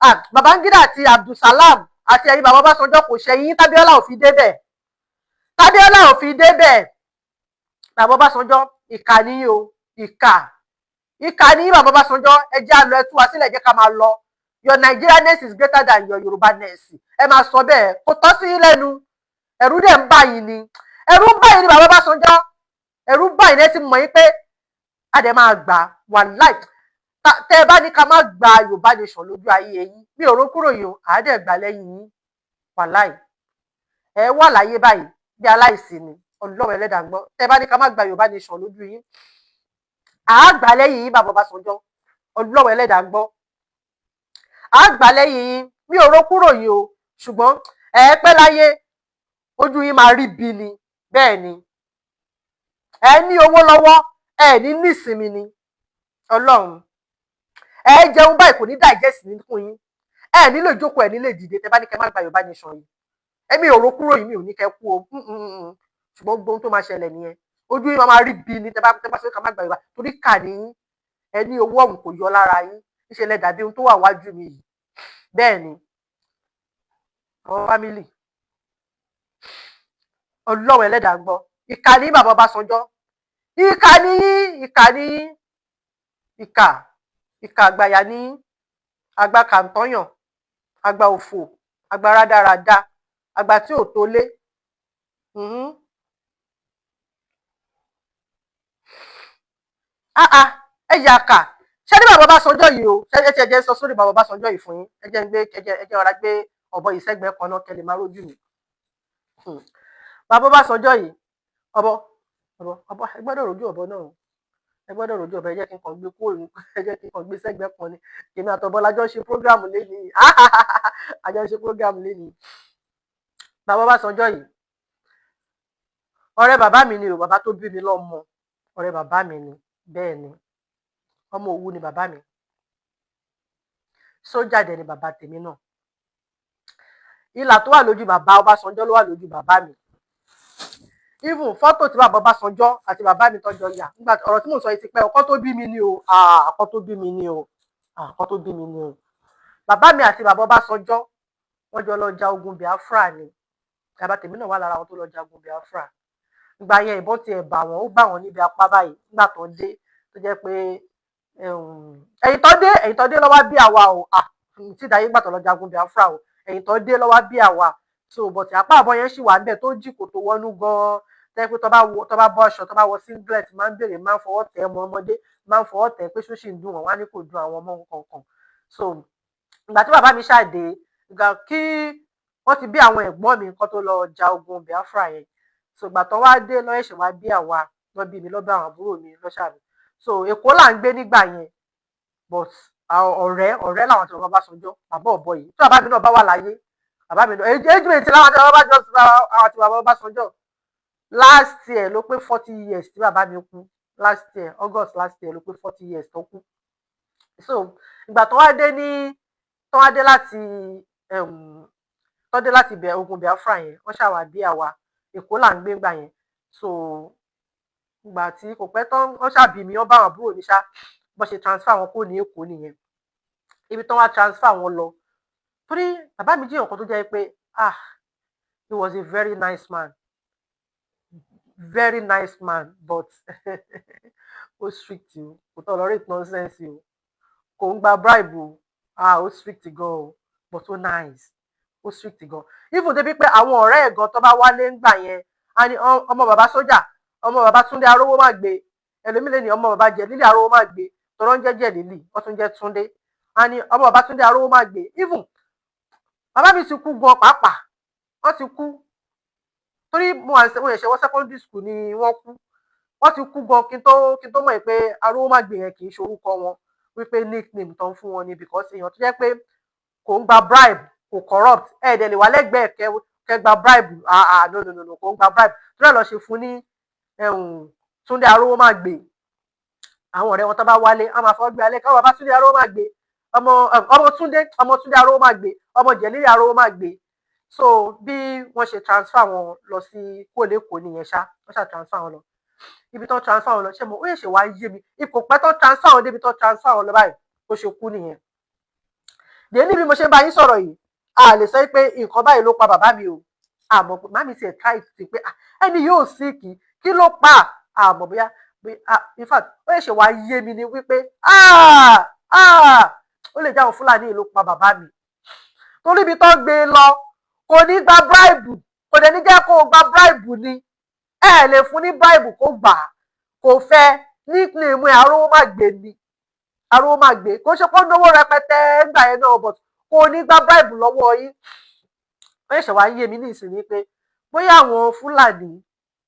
ah, Babangida àti Abdulsalam àti ẹ̀yin bàbá Ọbásanjọ́, kò ṣẹ̀yìn tábíọ́lá ò fi débẹ̀, tábíọ́lá ò fi débẹ̀. Bàbá Ọbásanjọ́, ìkà ni yín o, ìkà, ìkà ni yín. Bàbá Ọbásanjọ́, ẹ jẹ́ àlọ́, ẹ tú wa sílẹ̀, jẹ́ ká máa lọ. Your Nigerianness is greater than your Yorubaness, ẹ máa sọ bẹ́ẹ̀, kò tọ́ sí yín lẹ́nu. Ẹ̀rù dẹ̀ ń bà yín ni, ẹ̀rù ń bà yín ni, bàbá Ọbásanjọ́, ẹ̀rù ń bà yín. Ẹ ti mọ̀ yín pé a dẹ̀ máa gbà. Wàláì, tẹ́ ẹ bá ní ká má gba Yorùbá nation lójú ayé yín, mi ò rókúrò yìí o, àá dẹ̀ gbà lẹ́yìn yín. Wàláì, ẹ wà láyé báyìí bí aláìsí ni. Ọlọ́run ẹlẹ́dàá gbọ́, tẹ́ ẹ bá ní ká má gba Yorùbá nation lójú yín. Àá gbà lẹ́yìn yín, bàbá Ọbásanjọ́. Ọlọ́wọ́ ẹlẹ́dàá gbọ́, àá gbà lẹ́yìn yín. Mi ò ro kúrò yìí o, ṣùgbọ́n ẹ pẹ́ láyé, ojú yín máa rí bí ni. Bẹ́ẹ̀ ni, ẹ ní owó lọ́wọ́, ẹ ní nísinmi ni. Ọlọ́run, ẹ jẹun báyìí, kò ní digest nínú yín. Ẹ nílò ìjókòó, ẹ nílò ìdìde. Tẹ bá ní kẹ́ má gba Yorùbá nation yìí, èmi ò ro kúrò yìí, mi ò ní kẹ́ kú o, ṣùgbọ́n gbogbo ohun tó máa ṣẹlẹ̀ nìyẹn. Ojú yín máa rí bí ni tẹ bá sọ ká má gba Yorùbá, torí kà ní yín. Ẹ ní owó ọ̀hún kò yọ lára yín, níṣẹ́ lẹ dàbí ohun tó wà wájú mi yìí. Bẹ́ẹ̀ ni, àwọn family, Ọlọ́run ẹlẹ́dàá gbọ́, ìkà ní bàbá Ọbásanjọ́, ìkà ní yín, ìkà ní yín, ìkà, ìkà àgbàyà ní yín, àgbà kàǹtọ́yàn, àgbà òfò, àgbà rádaràda, àgbà tí ò tó lé. Ah ah, ẹ yà kà. Ṣé ní bàbá Ọbásanjọ́ yìí o, ṣé ẹ ti ẹ jẹ́ sọ sórí bàbá Ọbásanjọ́ yìí fún yín. Ẹ jẹ́ ń gbé, ẹ jẹ́ ọ̀rá gbé ọ̀bọ yìí sẹ́gbẹ̀ẹ́ kan náà kẹ́ lè máa rójú mi. Bàbá Ọbásanjọ́ yìí, ọ̀bọ, ọ̀bọ, ọ̀bọ, ẹ gbọ́dọ̀ rójú ọ̀bọ náà o, ẹ gbọ́dọ̀ rójú ọ̀bọ. Ẹ jẹ́ kí n kàn gbé kúrò, ẹ jẹ́ kí n kàn gbé sẹ́gbẹ̀ẹ́ kan ni. Èmi àtọ̀bọ la jọ ń ṣe program lénìí, a jọ ń ṣe program lénìí. Bàbá Ọbásanjọ́ yìí, ọ̀rẹ́ bàbá mi ni o, bàbá tó bí mi lọ́mọ, ọ̀rẹ́ bàbá mi ni. Bẹ́ẹ̀ ni, ọmọ Òwu ni bàbá mi, sójà dẹ̀ ni bàbá tèmi náà. Ìlà tó wà lójú bàbá Ọbásanjọ́ ló wà lójú bàbá mi. Even fọ́tò tí bàbá Ọbásanjọ́ àti bàbá mi tọ́jọ́ yà nígbà, ọ̀rọ̀ tí mò ń sọ yìí ti pẹ́, ọkọ tó bí mi ni o, ọkọ tó bí mi ni o, ọkọ tó bí mi ni o. Bàbá mi àti bàbá Ọbásanjọ́, wọ́n jọ lọ ja ogun Biafra ni. Bàbá tèmi náà wà lára àwọn tó lọ ja ogun Biafra. Ìgbà yẹn, ìbọn tiẹ̀ bà wọ́n, ó bà wọ́n níbi apá báyìí nígbà tó dé, tó jẹ́ pé ẹ̀yìn tó dé lọ́wọ́ bí àwa o, tí ìdáyé gbà tó lọ jagun Biafra o, ẹ̀yìn tó dé lọ́wọ́ bí àwa. So, but apá àbọ̀ yẹn ṣì wà níbẹ̀ tó jì kòtò wọnú gan-an, tẹ́ pé tó bá bọ́ aṣọ, tó bá wọ singlet, máa ń béèrè, máa ń fọwọ́ tẹ̀ ọmọ ọmọdé, máa ń fọwọ́ tẹ̀ pé ṣó ṣì ń dùn wọ́n, wá ní kò dùn àwọn ọmọ kankan. So ìgbà tí bàbá mi ṣàdé, ìgbà kí wọ́n ti bí àwọn ẹ̀gbọ́n mi kó tó lọ ja ogun Biafra yẹn. So ìgbà tó wá dé lọ́yẹ̀ṣẹ̀ wá bí àwa, lọ́ bí mi, lọ́ bí àwọn àbúrò mi lọ́ṣàmì. So Èkó là ń gbé nígbà yẹn, but ọ̀rẹ́, ọ̀rẹ́ làwọn àti bàbá Ọbásanjọ́, bàbá ọ̀bọ yìí. Tí bàbá mi náà bá wà láyé, bàbá mi náà age mate láwọn àti bàbá àti bàbá Ọbásanjọ́. Last year ló pé 40 years tí bàbá mi kú. Last year, August last year ló pé 40 years tó kú. So ìgbà tó wá dé ní tó wá dé láti tó dé láti bẹ ogun Biafra yẹn, wọ́n ṣàwà bí àwa, Èkó là ń gbé gbà yẹn. So ìgbà tí kò pẹ́ tán, wọ́n ṣàbí mi, wọ́n bá àwọn àbúrò mi ṣá. Bó ṣe transfer wọn kúrò ní Èkó nìyẹn. Ibi tán wá transfer wọn lọ, torí bàbá mi jẹ́ nǹkan tó jẹ́ pé, ah, he was a very nice man, very nice man, but ó strict o, kò tolerate nonsense o, kò ń gba bribe o. Ah, ó strict gan o, but ó nice, ó strict gan, even débi pé àwọn ọ̀rẹ́ ẹ̀ gan tó bá wálé ńgbà yẹn, á ní ọmọ bàbá sójà, ọmọ bàbá Túndé arówó má gbé, ẹlòmíì lè ní ọmọ bàbá jẹ lílì arówó má gbé, tọrọ ń jẹ jẹ lílì, wọ́n tún jẹ́ Túndé, á ní ọmọ bàbá Túndé arówó má gbé. Even bàbá mi ti kú gan pàápàá, wọ́n ti kú, torí mo ṣẹ̀ṣẹ̀ wọ secondary school ni wọ́n kú. Wọ́n ti kú gan kí n tó mọ̀ pé arówó má gbé yẹn kì í ṣe orúkọ wọn, wípé nickname tó ń fún wọn ni, because èèyàn tó jẹ́ pé kò ń gba bribe, kò corrupt, ẹ̀ dẹ̀ lè wà lẹ́gbẹ̀ẹ́ kẹ́ gba bribe. Ah ah, no, no, no, no, kò ń gba bribe, tó dẹ̀ lọ ṣe fún ní Túndé arówó má gbé. Àwọn ọ̀rẹ́ wọn tó bá wálé, á máa fọwọ́ gbé alẹ́ káwọn bàbá Túndé arówó má gbé, ọmọ ọmọ Túndé, ọmọ Túndé arówó má gbé, ọmọ Jẹ̀lílì arówó má gbé. So bí wọ́n ṣe transfer wọn lọ sí kólẹ́kọ̀ọ́ nìyẹn ṣá. Wọ́n ṣá transfer wọn lọ ibi tó transfer wọn lọ. Ṣé mo ó ṣe wá yé mi, ipò pẹ́ tó transfer wọn débi tó transfer wọn lọ báyìí, ó ṣe kú nìyẹn. Dé níbi mo ṣe ń bá yín sọ̀rọ̀ yìí, a lè sọ pé nǹkan báyìí ló pa bàbá mi o. Àmọ́ màmí tiẹ̀ try ti pé ẹni yóò sick, kí ló pa? Àmọ́ bóyá, in fact, ó ṣe wá yé mi ni wípé ó lè jẹ́ àwọn Fúlàní ló pa bàbá mi, torí ibi tó gbé e lọ, kò ní gba bribe, kò dẹ̀ ní jẹ́ kó o gba bribe ni. Ẹ lè fún ní bribe kó gbà á, kò fẹ́. Nickname ẹ̀ arówó má gbé ni, arówó má gbé. Kó ṣe kó náwó rẹpẹtẹ ńgbà yẹn náà, but kò ní gba bribe lọ́wọ́ yín. Ó ṣẹ̀ṣẹ̀ wá yé mi ní ìsinmi pé bóyá àwọn Fúlàní,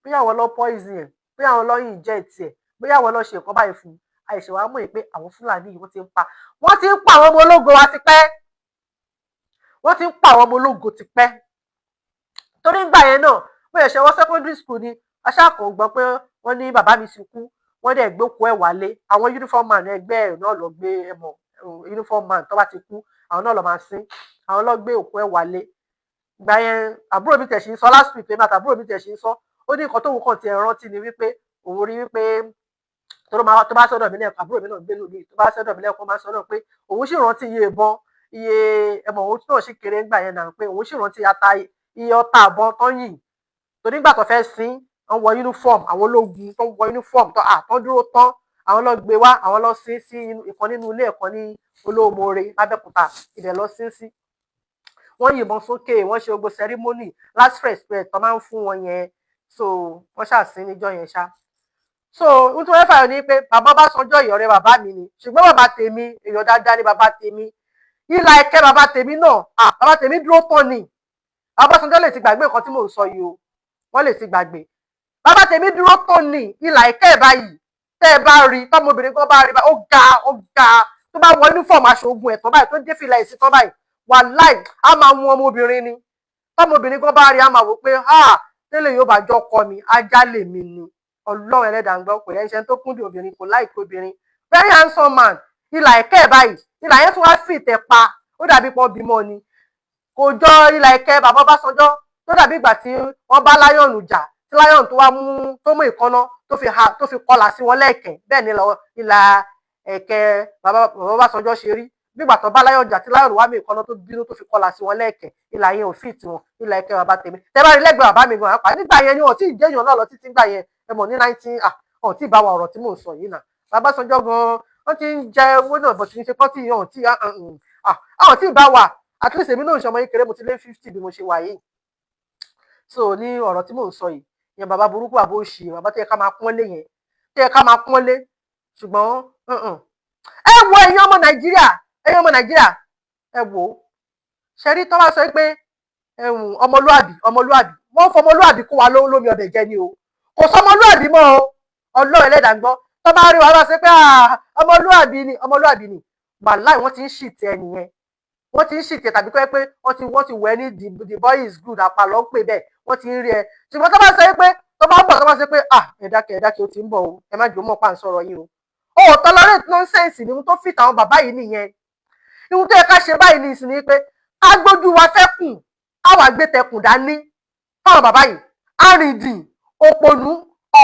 bóyá àwọn lọ poison ẹ̀, bóyá àwọn lọ inject ẹ̀, bóyá àwọn lọ ṣe nǹkan báyìí fún un. Àìṣe wa mọ̀ pé àwọn Fúlàní yìí, wọ́n ti ń pa àwọn ọmọ ológo wa tipẹ́. Wọ́n ti ń pa àwọn ọmọ ológo tipẹ́, torí ńgbà yẹn náà, mo ṣẹ̀ṣẹ̀ wọ secondary school ni. Aṣáàkó gbọ́ pé wọ́n ní bàbá mi ti kú, wọ́n dẹ̀ gbókùú ẹ̀ wálé. Àwọn uniform man ẹgbẹ́ ẹ̀ náà lọ gbé ẹmọ uniform man tó bá ti kú, àwọn náà lọ máa sin. Àwọn lọ gbé òkú ẹ̀ wálé. Ìgbà yẹn, àbúrò mi tẹ̀ sí ń sọ last week, èmi àtàbúrò mi tẹ̀ sí ń sọ, ó ní nǹkan tóun kàn ti ẹ̀ rántí ni wípé òun rí wípé tó máa tó bá sọ́dọ̀ mi lẹ́ẹ̀kan, àbúrò mi náà gbé lómi, tó bá sọ́dọ̀ mi lẹ́ẹ̀kan, máa sọ́dọ̀ pé òun sì rántí iye ìbọn, iye ẹmọ òun náà sì kéré ńgbà yẹn náà, pé òun sì rántí ata iye ọta àbọn tó ń yìn, torí nígbà tó fẹ́ sin, wọ́n wọ uniform, àwọn ológun tó ń wọ uniform tó à tó dúró tán, àwọn lọ gbé wá, àwọn lọ sin sí ìkan nínú ilé ẹ̀kọ́ ní Olómoore l'Ábẹ́òkúta. Ibẹ̀ lọ sin sí. Wọ́n yìnbọn sókè, wọ́n ṣe gbogbo ceremony, last respect tó máa ń fún wọn yẹn. So wọ́n ṣàṣìn níjọ́ yẹn ṣá. So ohun tí wọ́n fà ní pé bàbá Ọbásanjọ́, ìyọ̀rẹ́ bàbá mi ni, ṣùgbọ́n bàbá tèmi, èèyàn dáadáa ni bàbá tèmi. Ìlà ẹ̀kẹ́ bàbá tèmi náà, bàbá tèmi dúró tán ni. Ọbásanjọ́ lè ti gbàgbé nǹkan tí mò ń sọ yìí o, wọ́n lè ti gbàgbé. Bàbá tèmi dúró tán ni. Ìlà ẹ̀kẹ́ ẹ̀ báyìí, tẹ́ ẹ bá rí tọmọbìnrin kan bá rí, ó ga, ó ga. Tó bá wọ uniform aṣọ ogun ẹ̀ tán báyìí, tó dé fìlà ẹ̀sìn tán báyìí, wàláì, á máa mú ọmọbìnrin ni. Tọmọbìnrin kan bá rí, á máa wò pé, ah, tẹ́lẹ̀ yóò bá jọ kọ mi, ajá lè mi ni. Ọlọ́run ẹlẹ́dàá ń gbọ́, kò yẹn ṣe tó kúndùn obìnrin, kò láìpẹ́ obìnrin. Very handsome man. Ìlà ẹ̀kẹ́ ẹ̀ báyìí, ìlà yẹn tún wá fìtẹ̀ pa, ó dàbí pọ́n bímọ ni. Kò jọ ìlà ẹ̀kẹ́ bàbá Ọbásanjọ́ tó dàbí ìgbà tí wọ́n bá lion jà, tí lion tó wá mú, tó mú ìkànnà, tó fi ha, tó fi kọlà sí wọn lẹ́ẹ̀kẹ́. Bẹ́ẹ̀ ni ìlà ẹ̀kẹ́ bàbá Ọbásanjọ́ ṣe rí, bí ìgbà tó bá lion jà, tí lion wá mú ìkànnà, tó bínú, tó fi kọlà sí wọn lẹ́ẹ̀kẹ́. Ìlà yẹn ò fit wọn. Ìlà ẹ̀kẹ́ bàbá tèmi, tẹ́ bá rí lẹ́gbẹ̀ẹ́ bàbá mi gan-an pa nígbà yẹn ni, wọ́n tí ì jẹ́yàn náà lọ títí nígbà yẹn. Ẹ mọ̀ ní 19, ah, ọ̀ tí ì bá wa ọ̀rọ̀ tí mò ń sọ yìí náà. Bàbá Ọbásanjọ́ gan-an, wọ́n ti ń jẹ owó náà bọ̀, tí ń ṣe kọ́ tí ọ̀hún tí àwọn tí ì bá wà. At least èmi náà ń ṣọmọ yìí kéré, mo ti lé 50 bí mo ṣe wà yìí. So ní ọ̀rọ̀ tí mò ń sọ yìí yẹn, bàbá burúkú, bàbá òṣì, bàbá tó yẹ ká máa pọ́nlé yẹn, tó yẹ ká máa pọ́nlé, ṣùgbọ́n ẹ wo, ẹ̀yin ọmọ Nàìjíríà, ẹ̀yin ọmọ Nàìjíríà, ẹ wò ó. Ṣe rí tó bá sọ pé ọmọlúàbí, ọmọlúàbí, wọ́n fọmọlúàbí kó wa lómi ọbẹ̀ jẹ ni o. Kò sọmọlúàbí mọ́ o. Ọlọ́run ẹlẹ́dàá gbọ́, tó bá rí wa bá ṣe pé ọmọlúàbí ni, ọmọlúàbí ni, wàláì, wọ́n ti ń ṣìtì ẹ nìyẹn. Wọ́n ti ń ṣìtì ẹ, tàbí pé wọ́n ti wẹ̀ ní the boy is good, àpàlọ́ ń pè bẹ́ẹ̀, wọ́n ti ń rí ẹ. Ṣùgbọ́n tó bá sọ pé tó bá ń bọ̀, tó bá sọ pé, ah, ẹ dákẹ́, ẹ dákẹ́, ó ti ń bọ̀ o, ẹ má jò mọ̀ pa ń sọ̀rọ̀ yín o. Ó tolerate nonsense ni. Ohun tó fit àwọn bàbá yìí nìyẹn. Ohun tó yẹ ká ṣe báyìí ní ìsìn ni pé ká gbójú wa fẹ́kùn, ká wàá gbé tẹkùn dání fáwọn bàbá yìí. Arìndìn, òpònú,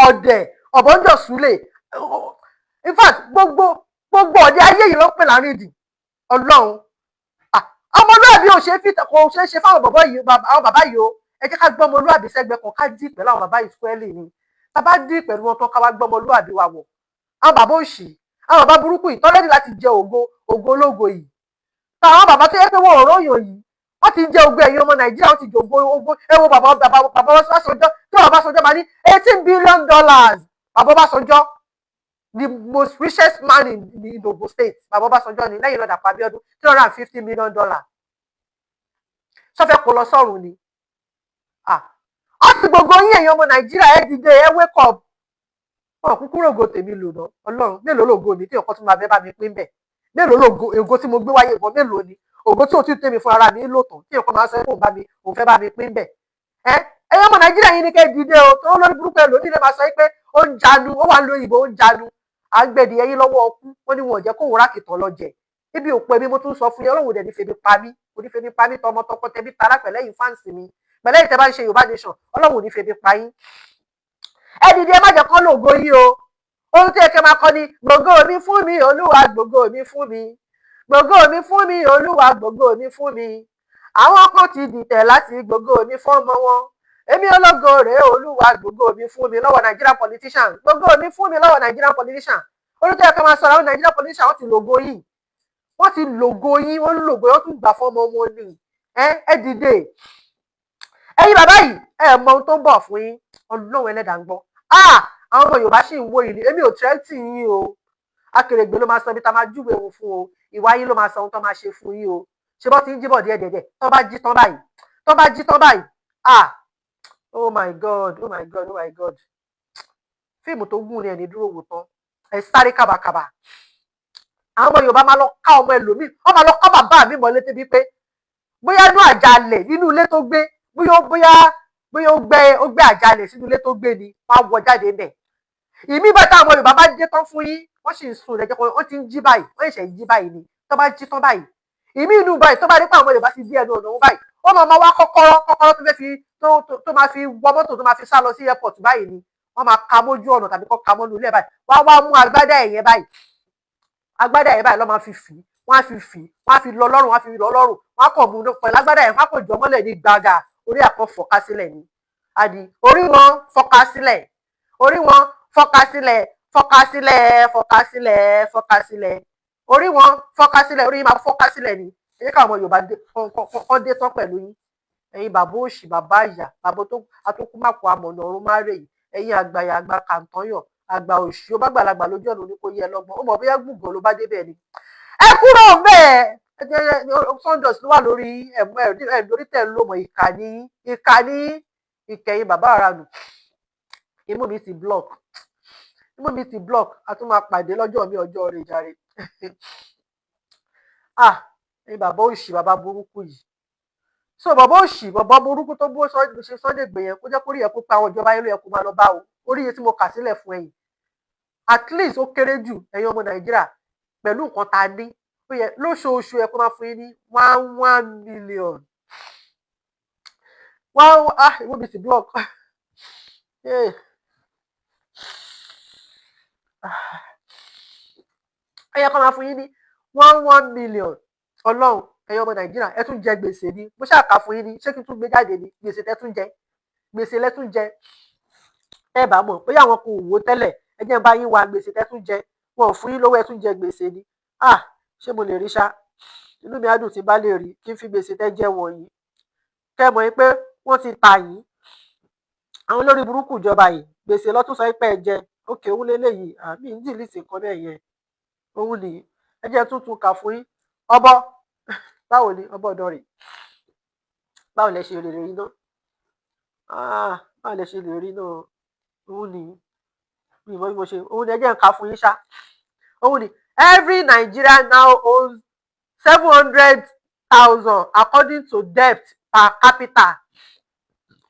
ọ̀dẹ̀, ọ̀bọ̀njọ̀súlẹ̀, in fact, gbogbo ọ̀dẹ̀ ayé yìí ló ń pè lárìndìn. Ọlọ́run, ọmọlúàbí ò ṣe é fi, kò ṣeé ṣe fáwọn bàbá yìí, àwọn bàbá yìí o. Ẹ jẹ́ ká gbọ́ ọmọlúàbí sẹ́gbẹ́ kan, ká dì pẹ̀lú àwọn bàbá yìí squarely ni. Tá bá dì pẹ̀lú wọn tán, ká wá gbọ́ ọmọlúàbí wa wọ̀. Àwọn bàbá òṣì, àwọn bàbá burúkú yìí tọ́lẹ́dì láti jẹ ògo, ògo ológo yìí, táwọn bàbá tó yẹ pé wọn ò róyàn yìí, wọ́n ti jẹ ògo ẹ̀yin ọmọ Nàìjíríà, wọ́n ti jẹ ògo, ògo. Ẹ wo bàbá Ọbásanjọ́, tí bàbá Ọbásanjọ́ máa ní $18 billion. Bàbá Ọbásanjọ́, the most richest man in Ogun State, bàbá Ọbásanjọ́ ni, lẹ́yìn lọ́dà Abíọ́dún. $350 million, sọfẹ́ kó lọ sọ́run ni. Ó ti gbogbo yín, ẹ̀yin ọmọ Nàìjíríà, ẹ dìde, ẹ wake up. Wọn kúkú rògo tèmi lò ná. Ọlọ́run, mélòó lògo mi tí ọkọ tún máa fẹ́ bá mi pín bẹ́ẹ̀? Mélòó lògo, ògo tí mo gbé wáyé gan? Mélòó ni ògo tí ò tí tèmi fún ara mi lò tán, tí ọkọ máa sọ pé òun fẹ́ bá mi pín bẹ́ẹ̀? Ẹ ẹ̀yin ọmọ Nàìjíríà yìí ni kẹ́ dìde o. Tó lórí burúkú ẹ lónìí lè máa sọ pé ó ń janu, ó wà ń lo ìbò, ó ń janu, à ń gbẹ̀dì ẹyin lọ́wọ́ ọkú. Wọ́n ní wọn ò jẹ́ kóun rákìtàn lọ jẹ ibi òpó ẹbí. Mo tún sọ fún yín, Ọlọ́run dẹ̀ ní febi pa mí, kò ní febi pa mí tọmọtọkọ, tẹbí tará, pẹ̀lẹ́yìn fans mi, pẹ̀lẹ́yìn tẹ́ bá ń ṣe Yorùbá Nation. Ọlọ́run ò ní febi pa yín. Ẹ dìde, ẹ má jẹ́ kán lògo yín o. Ohun tí ẹ kẹ́ máa kọ ni: gbogbo mi fún mi, Olúwa, gbogbo mi fún mi, gbogbo mi fún mi, Olúwa, gbogbo mi fún mi. Àwọn kan ti dìtẹ̀ láti gbogbo mi fún ọmọ wọn, èmi ológo rèé. Olúwa, gbogbo mi fún mi lọ́wọ́ Nigerian politician, gbogbo mi fún mi lọ́wọ́ Nigerian politician. Ohun tí ẹ kẹ́ máa sọ̀rọ̀, àwọn Nigerian politician, wọ́n ti lògo yìí, wọ́n ti lògo yín, wọ́n ń lògo, wọ́n tún gbà fọ́mọ wọn ni. Ẹ dìde, ẹ̀yin bàbá yìí, ẹ mọ ohun tó ń bọ̀ fún yín. Ọlọ́run ẹlẹ́dàá ń gbọ́. Ah, àwọn ọmọ Yorùbá sì ń wo yìí ni. Èmi ò tẹ́tì yín o. Akèrègbè ló máa sọ ibi tá a máa júwèé òun fún o. Ìwà yín ló máa sọ ohun tó máa ṣe fún yín o. Ṣé bọ́ ti ń jíbọ̀ díẹ̀ díẹ̀, tó bá jí tán báyìí, tó bá jí tán báyìí, ah, oh my God, oh my God, oh my God, fíìmù tó gùn ni, ẹni dúró wò tán. Ẹ sáré kàbàkàbà. Àwọn ọmọ Yorùbá máa lọ ká ọmọ ẹlòmíì, wọ́n máa lọ ká bàbá mi mọ́lé débi pé bóyá inú àjàlẹ̀ nínú ilé tó gbé, bóyá ó gbé àjàlẹ̀ sínú ilé tó gbé ni, wọ́n á wọ jáde ńbẹ̀. Ìmí bá táwọn ọmọ Yorùbá bá dé tán fún yín, wọ́n sì ń sùn lẹ́jọ́ kan, wọ́n ti ń jí báyìí, wọ́n ṣẹ̀ṣẹ̀ ń jí báyìí ni. Tó bá jí tán báyìí, ìmí inú báyìí, tó bá rí pé àwọn ọmọ Yorùbá ti dé ẹnu ọ̀nà òun báyìí, ó máa máa wá kọ́kọ́rọ́, kọ́kọ́rọ́ tó fẹ́ fi tó máa fi wọ mọ́tò, tó máa fi sá lọ sí airport báyìí ni. Wọ́n máa ka mójú ọ̀nà tàbí kọ́ ka mọ́nú ilé báyìí. Wọ́n á wá mú agbádá ẹ̀yẹn báyìí, agbádá ẹ̀yẹn báyìí lọ́ máa fi fì í, wọ́n á fi fì í, wọ́n á fi lọ lọ́rùn, wọ́n á fi lọ lọ́rùn. Wọ́n á kàn mú un pẹ̀lú agbádá ẹ̀, wọ́n á kàn jọ mọ́lẹ̀ ní gbàgà. Orí àkọ́ fọ́ká sílẹ̀ ni adi, orí wọn fọ́ká sílẹ̀, orí wọn fọ́ká sílẹ̀, fọ́ká sílẹ̀, fọ́ká sílẹ̀, fọ́ká sílẹ̀, orí wọn fọ́ká sílẹ̀, orí yín máa fọ́ká sílẹ̀ ni. Ẹ jẹ́ káwọn ọmọ Yorùbá kọ́ dé tán pẹ̀lú yín. Ẹ̀yin bàbá òṣì, bàbá ìyà, bàbá tó atókùmákọ, amọ̀nà ọ̀run má rè yìí. Ẹ̀yin àgbàyà, àgbà kàǹtọ́yọ̀, àgbà òṣì, ó bá gbàlagbà lójú ọ̀nà, ní kó yẹ lọ́gbọ́n. Ó mọ̀ bóyá gbùgbọ́ ló bá débẹ̀ ni. Ẹ kúrò bẹ́ẹ̀. Sawdust ló wà lórí ẹ̀ lórí tẹ̀ ń lò mọ̀. Ìkà ní, ìkà ní ìkẹyìn bàbá àrànù. Imú mi ti block, imú mi ti block. A tún máa pàdé lọ́jọ́ mi, ọjọ́ rẹ̀ jàre. Ah, ẹ̀yin bàbá òṣì, bàbá burúkú yìí. So bàbá òṣì, bàbá burúkú tó bó ṣe Sunday gbé yẹn, kó jẹ́ kórìí ẹ̀ kó pa àwọn ìjọba yẹn ló yẹ kó máa lọ bá o. Orí iye tí mo kà sílẹ̀ fún ẹ̀yin, at least, ó kéré jù, ẹ̀yin ọmọ Nàìjíríà, pẹ̀lú nǹkan tá a ní, ó yẹ lóṣooṣù ẹ kó máa fún yín ní 1 1 million one. Ah, ìwé mi ti block. Ó yẹ kó máa fún yín ní 1 1 million. Ọlọ́run, ẹ̀yin ọmọ Nàìjíríà, ẹ tún jẹ gbèsè ni. Mo ṣáà kà fún yín ní, ṣé kí n tún gbé jáde ni? Gbèsè tẹ́ tún jẹ, gbèsè lẹ́ tún jẹ. Ẹ bá mọ̀ bóyá àwọn kò wò tẹ́lẹ̀, ẹ jẹ́ n bá yín wá gbèsè tẹ́ tún jẹ. Wọn ò fún yín lówó, ẹ tún jẹ gbèsè ni. Ah, ṣé mo lè rí ṣá? Inú mi á dùn tí bá lè rí kí n fi gbèsè tẹ́ jẹ wọ̀nyí, kẹ́ mọ̀ pé wọ́n ti tà yín, àwọn olórí burúkú ìjọba yìí. Gbèsè lọ́tún sọ pé ẹ jẹ òkè òun lélẹ́yìí àmì ń dìlítì nǹkan bẹ́ẹ̀ yẹn. Òun nìyí, ẹ jẹ́ tuntun kà fún yín. Ọbọ, báwo ni ọbọ ọ̀dọ̀ rẹ̀? Báwo lẹ ṣe lè rí náà? Ah, báwo lẹ ṣe lè rí náà? Òun nìyí, mi ì mọ bí mo ṣe. Òun ni, ẹ jẹ́ n kà fún yín ṣá. Òun ni, every Nigerian now owes 700,000 according to debt per capita.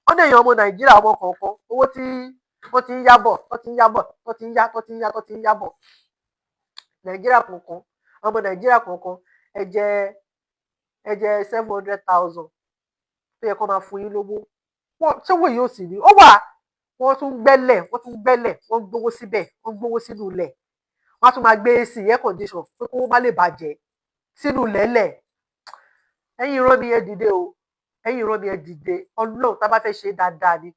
Wọ́n ní èèyàn ọmọ Nàìjíríà, ọmọ kọ̀ọ̀kan, owó tí wọ́n ti ń yá bọ̀, tó ti ń yá bọ̀, tó ti ń yá, tó ti ń yá, tó ti ń yá bọ̀, Nàìjíríà kọ̀ọ̀kan, ọmọ Nàìjíríà kọ̀ọ̀kan, ẹ jẹ 700,000. Tó yẹ kó máa fún yín lówó, ṣé wò yóò sì ní ó wà. Wọ́n tún gbẹ́lẹ̀, wọ́n tún gbẹ́lẹ̀, wọ́n gbówó síbẹ̀, wọ́n gbówó sínú ilẹ̀. Wọ́n á tún máa gbé AC, air condition, pé kó má lè bàjẹ́ sínú lẹ́lẹ̀. Ẹ̀yin ìran mi, ẹ dìde o. Ẹ̀yin ìran mi, ẹ dìde. Ọlọ́run, tá a bá fẹ́ ṣe dáadáa ni,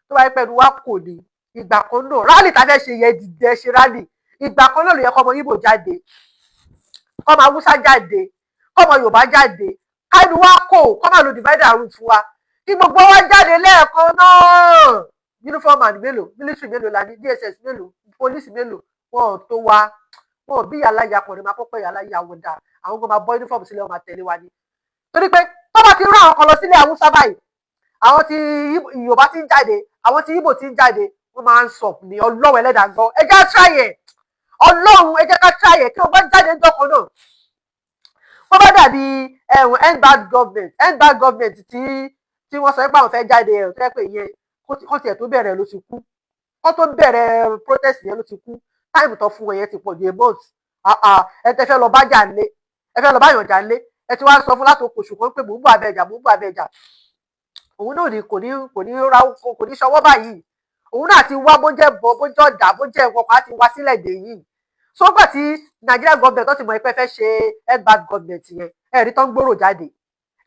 tó bá yẹ pẹ̀lú wa kò ní ìgbà kan náà, rally tá a fẹ́ ṣe yẹ, dìde ṣe rally. Ìgbà kan náà ló yẹ kọ́mọ Ìgbò jáde, kọ́mọ Haúsá jáde, kọ́mọ Yorùbá jáde. Káìlú wa kò kọ́ máa lo divider rule fún wa, kí gbogbo wa jáde lẹ́ẹ̀kan náà. Uniform and mélòó, military mélòó la ní? DSS mélòó? Police mélòó? Wọn ò tó wa. Wọn ò bí yàrá ya pọ̀ ní máa kọ́kọ́ yàrá ya wọn dà. Àwọn kan máa bọ́ uniform sílẹ̀, wọn máa tẹ̀lé wa ni. Torí pé tó bá ti rán àwọn kan lọ sílẹ̀ Haúsá báyìí, àwọn tí Yorùbá ti ń jáde, àwọn tí Ìgbò ti ń jáde, wọ́n máa ń sọ ní. Ọlọ́run ẹlẹ́dàá gbọ́, ẹ jẹ́ ká try ẹ̀. Ọlọ́run, ẹ jẹ́ ká try ẹ̀, kí wọ́n bá jáde ńjọ́ kan náà. Wọ́n bá dàbí ẹ̀hún end bad government, end bad government tí wọ́n sọ pé àwọn fẹ́ jáde ẹ̀, tó yẹ pé ìyẹn kó tiẹ̀ tó bẹ̀rẹ̀ ló ti kú. Kó tó bẹ̀rẹ̀ protest yẹn ló ti kú. Time tó fún wọn yẹn ti pọ̀ ju a month. Ẹ tẹ́ fẹ́ lọ bá jà lé, ẹ fẹ́ lọ bá yàn jà lé, ẹ ti wá sọ fún láti oṣù kan pé mò ń bọ̀ abẹ́jà, mò ń bọ̀ abẹ́jà. Òun náà ní kò ní ra, kò ní ṣọwọ́ báyìí. Òun náà ti wá, bó jẹ́ bọ́, bó jẹ́ ọ̀dà, bó jẹ́ nǹkan kan, á ti wá sílẹ̀ dè yìí. Sọ́gbà tí Nigeria government tó ti mọ̀ pé fẹ́ ṣe end bad government yẹn, ẹ̀rí tó ń gbòòrò jáde,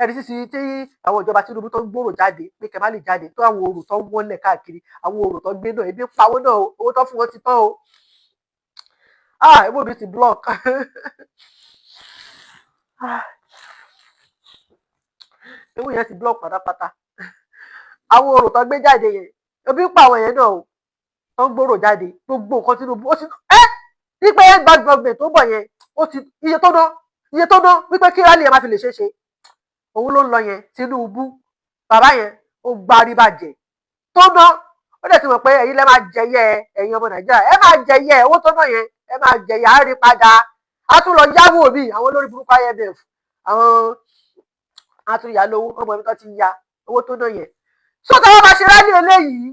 ẹ̀rí sísè tí àwọn ìjọba Tinubu tó ń gbòòrò jáde pé kẹ́ má lè jáde tó. Àwọn òrò tó ń wọ́nlẹ̀ káàkiri, àwọn òrò tó ń gbé náà, ebi ń pawó náà, owó tó fún wọn ti tán o. Ah, imú mi ti block. Ah, imú yẹn ti block pátápátá. Àwọn òrò tó gbé jáde yẹn, ebi ń pa àwọn yẹn náà o, tó ń gbòòrò jáde. Gbogbo nǹkan Tinubu ó ti ẹ́ wípé end bad government tó bọ̀ yẹn, ó ti iye tó ná, iye tó ná wípé kí rally yẹn má fi lè ṣeé ṣe, òun ló ń lọ yẹn. Tinubu bàbá yẹn, ó gbárí bàjẹ́ tó ná. Ó dẹ̀ ti mọ̀ pé ẹ̀yin lẹ́ máa jẹyẹ. Ẹ̀yin ọmọ Nàìjíríà, ẹ máa jẹyẹ owó tó náà yẹn, ẹ máa jẹyẹ. Á rí padà, á tún lọ yáwó mi àwọn olórí burúkú IMF, àwọn á tún yá lówó ọmọ mi tó ti ya owó tó náà yẹn. So táwọn máa ṣe rally eléyìí,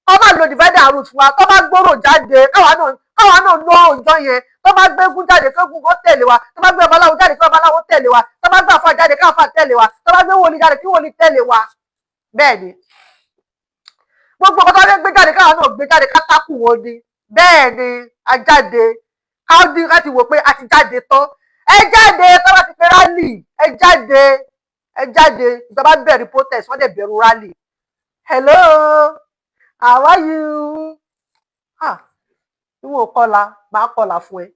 kọ́ máa lo divide and rule fún wa. Tó bá gbòòrò jáde, káwa náà lọ òjò yẹn. Tó bá gbégún jáde, kégun kó tẹ̀lé wa. Tó bá gbé babaláwo jáde, kí babaláwo tẹ̀lé wa. Tó bá gbé àfà jáde, káfà tẹ̀lé wa. Tó bá gbé wòlíì jáde, kí wòlíì tẹ̀lé wa. Bẹ́ẹ̀ ni, gbogbo ọkọ tó fẹ́ gbé jáde, káwa náà gbé jáde, kátákù wọn ni. Bẹ́ẹ̀ ni, a jáde káwọ́dí láti wò pé a ti jáde tán. Ẹ jáde. Tó bá ti pe rally, ẹ jáde, ẹ jáde. Ìjọba bẹ̀rù protest, wọ́n dẹ̀ bẹ̀rù rally. Hello, how are you? Ah, ìwọ kọlà, máa kọlà fún ẹ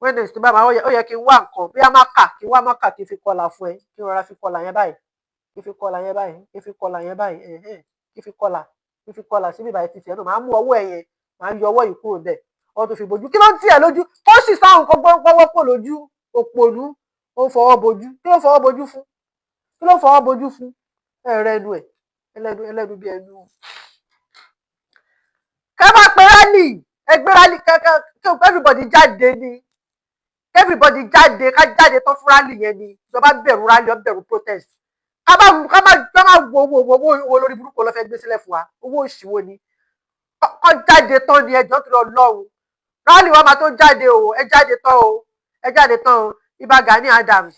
Wednesday bá máa. Ó yẹ kí n wá nǹkan bí a máa kà, kí n wá máa kà, kí n fi kọlà fún ẹ, kí n rọra fi kọlà yẹn báyìí, kí n fi kọlà yẹn báyìí, kí n fi kọlà yẹn báyìí, ẹ̀hẹ́n, kí n fi kọlà, kí n fi kọlà síbi báyìí. Títí ẹ náà, máa mú ọwọ́ ẹ yẹn, máa yọ ọwọ́ yìí kúrò bẹ́ẹ̀. Ọwọ́ tó fi bojú, kí ló ń tiẹ̀ lójú? Kó sì sáhùn, kó gbọ́wọ́ kó lójú. Òpònú, ó ń fọwọ́ bojú. Kí ló ń fọwọ́ bojú fún? Kí ló ń fọwọ́ bojú fún? Ẹ̀rẹ̀ ẹnu ẹ̀, ẹlẹ́nu, ẹlẹ́nu bí ẹnu. Kẹ́ bá pe rally, ẹgbẹ́ rally kẹ́kẹ́, kí everybody jáde ni. Everybody jáde, ká jáde tán fún rally yẹn ni. Ìjọba bẹ̀rù rally, ó bẹ̀rù protest. Ká má wo owó owó owó lórí burúkú ló fẹ́ gbé sílẹ̀ fún wa. Owó òṣìwò ni. Kọ́ jáde tán ni. Ẹjọ́ tó lọ lọ́run, rally wa máa tó jáde o. Ẹ jáde tán o, ẹ jáde tán o. Ìbà Gani Adams.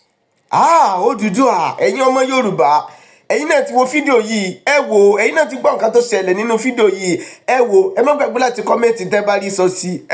Ah, Odùduwà, ẹ̀yin ọmọ Yorùbá, ẹ̀yin náà ti wo fídíò yìí. Ẹ wò, ẹ̀yin náà ti gbọ́ nǹkan tó ṣẹlẹ̀ nínú fídíò yìí. Ẹ wò, ẹ má gbàgbé láti comment tẹ́ bá rí sọ sí.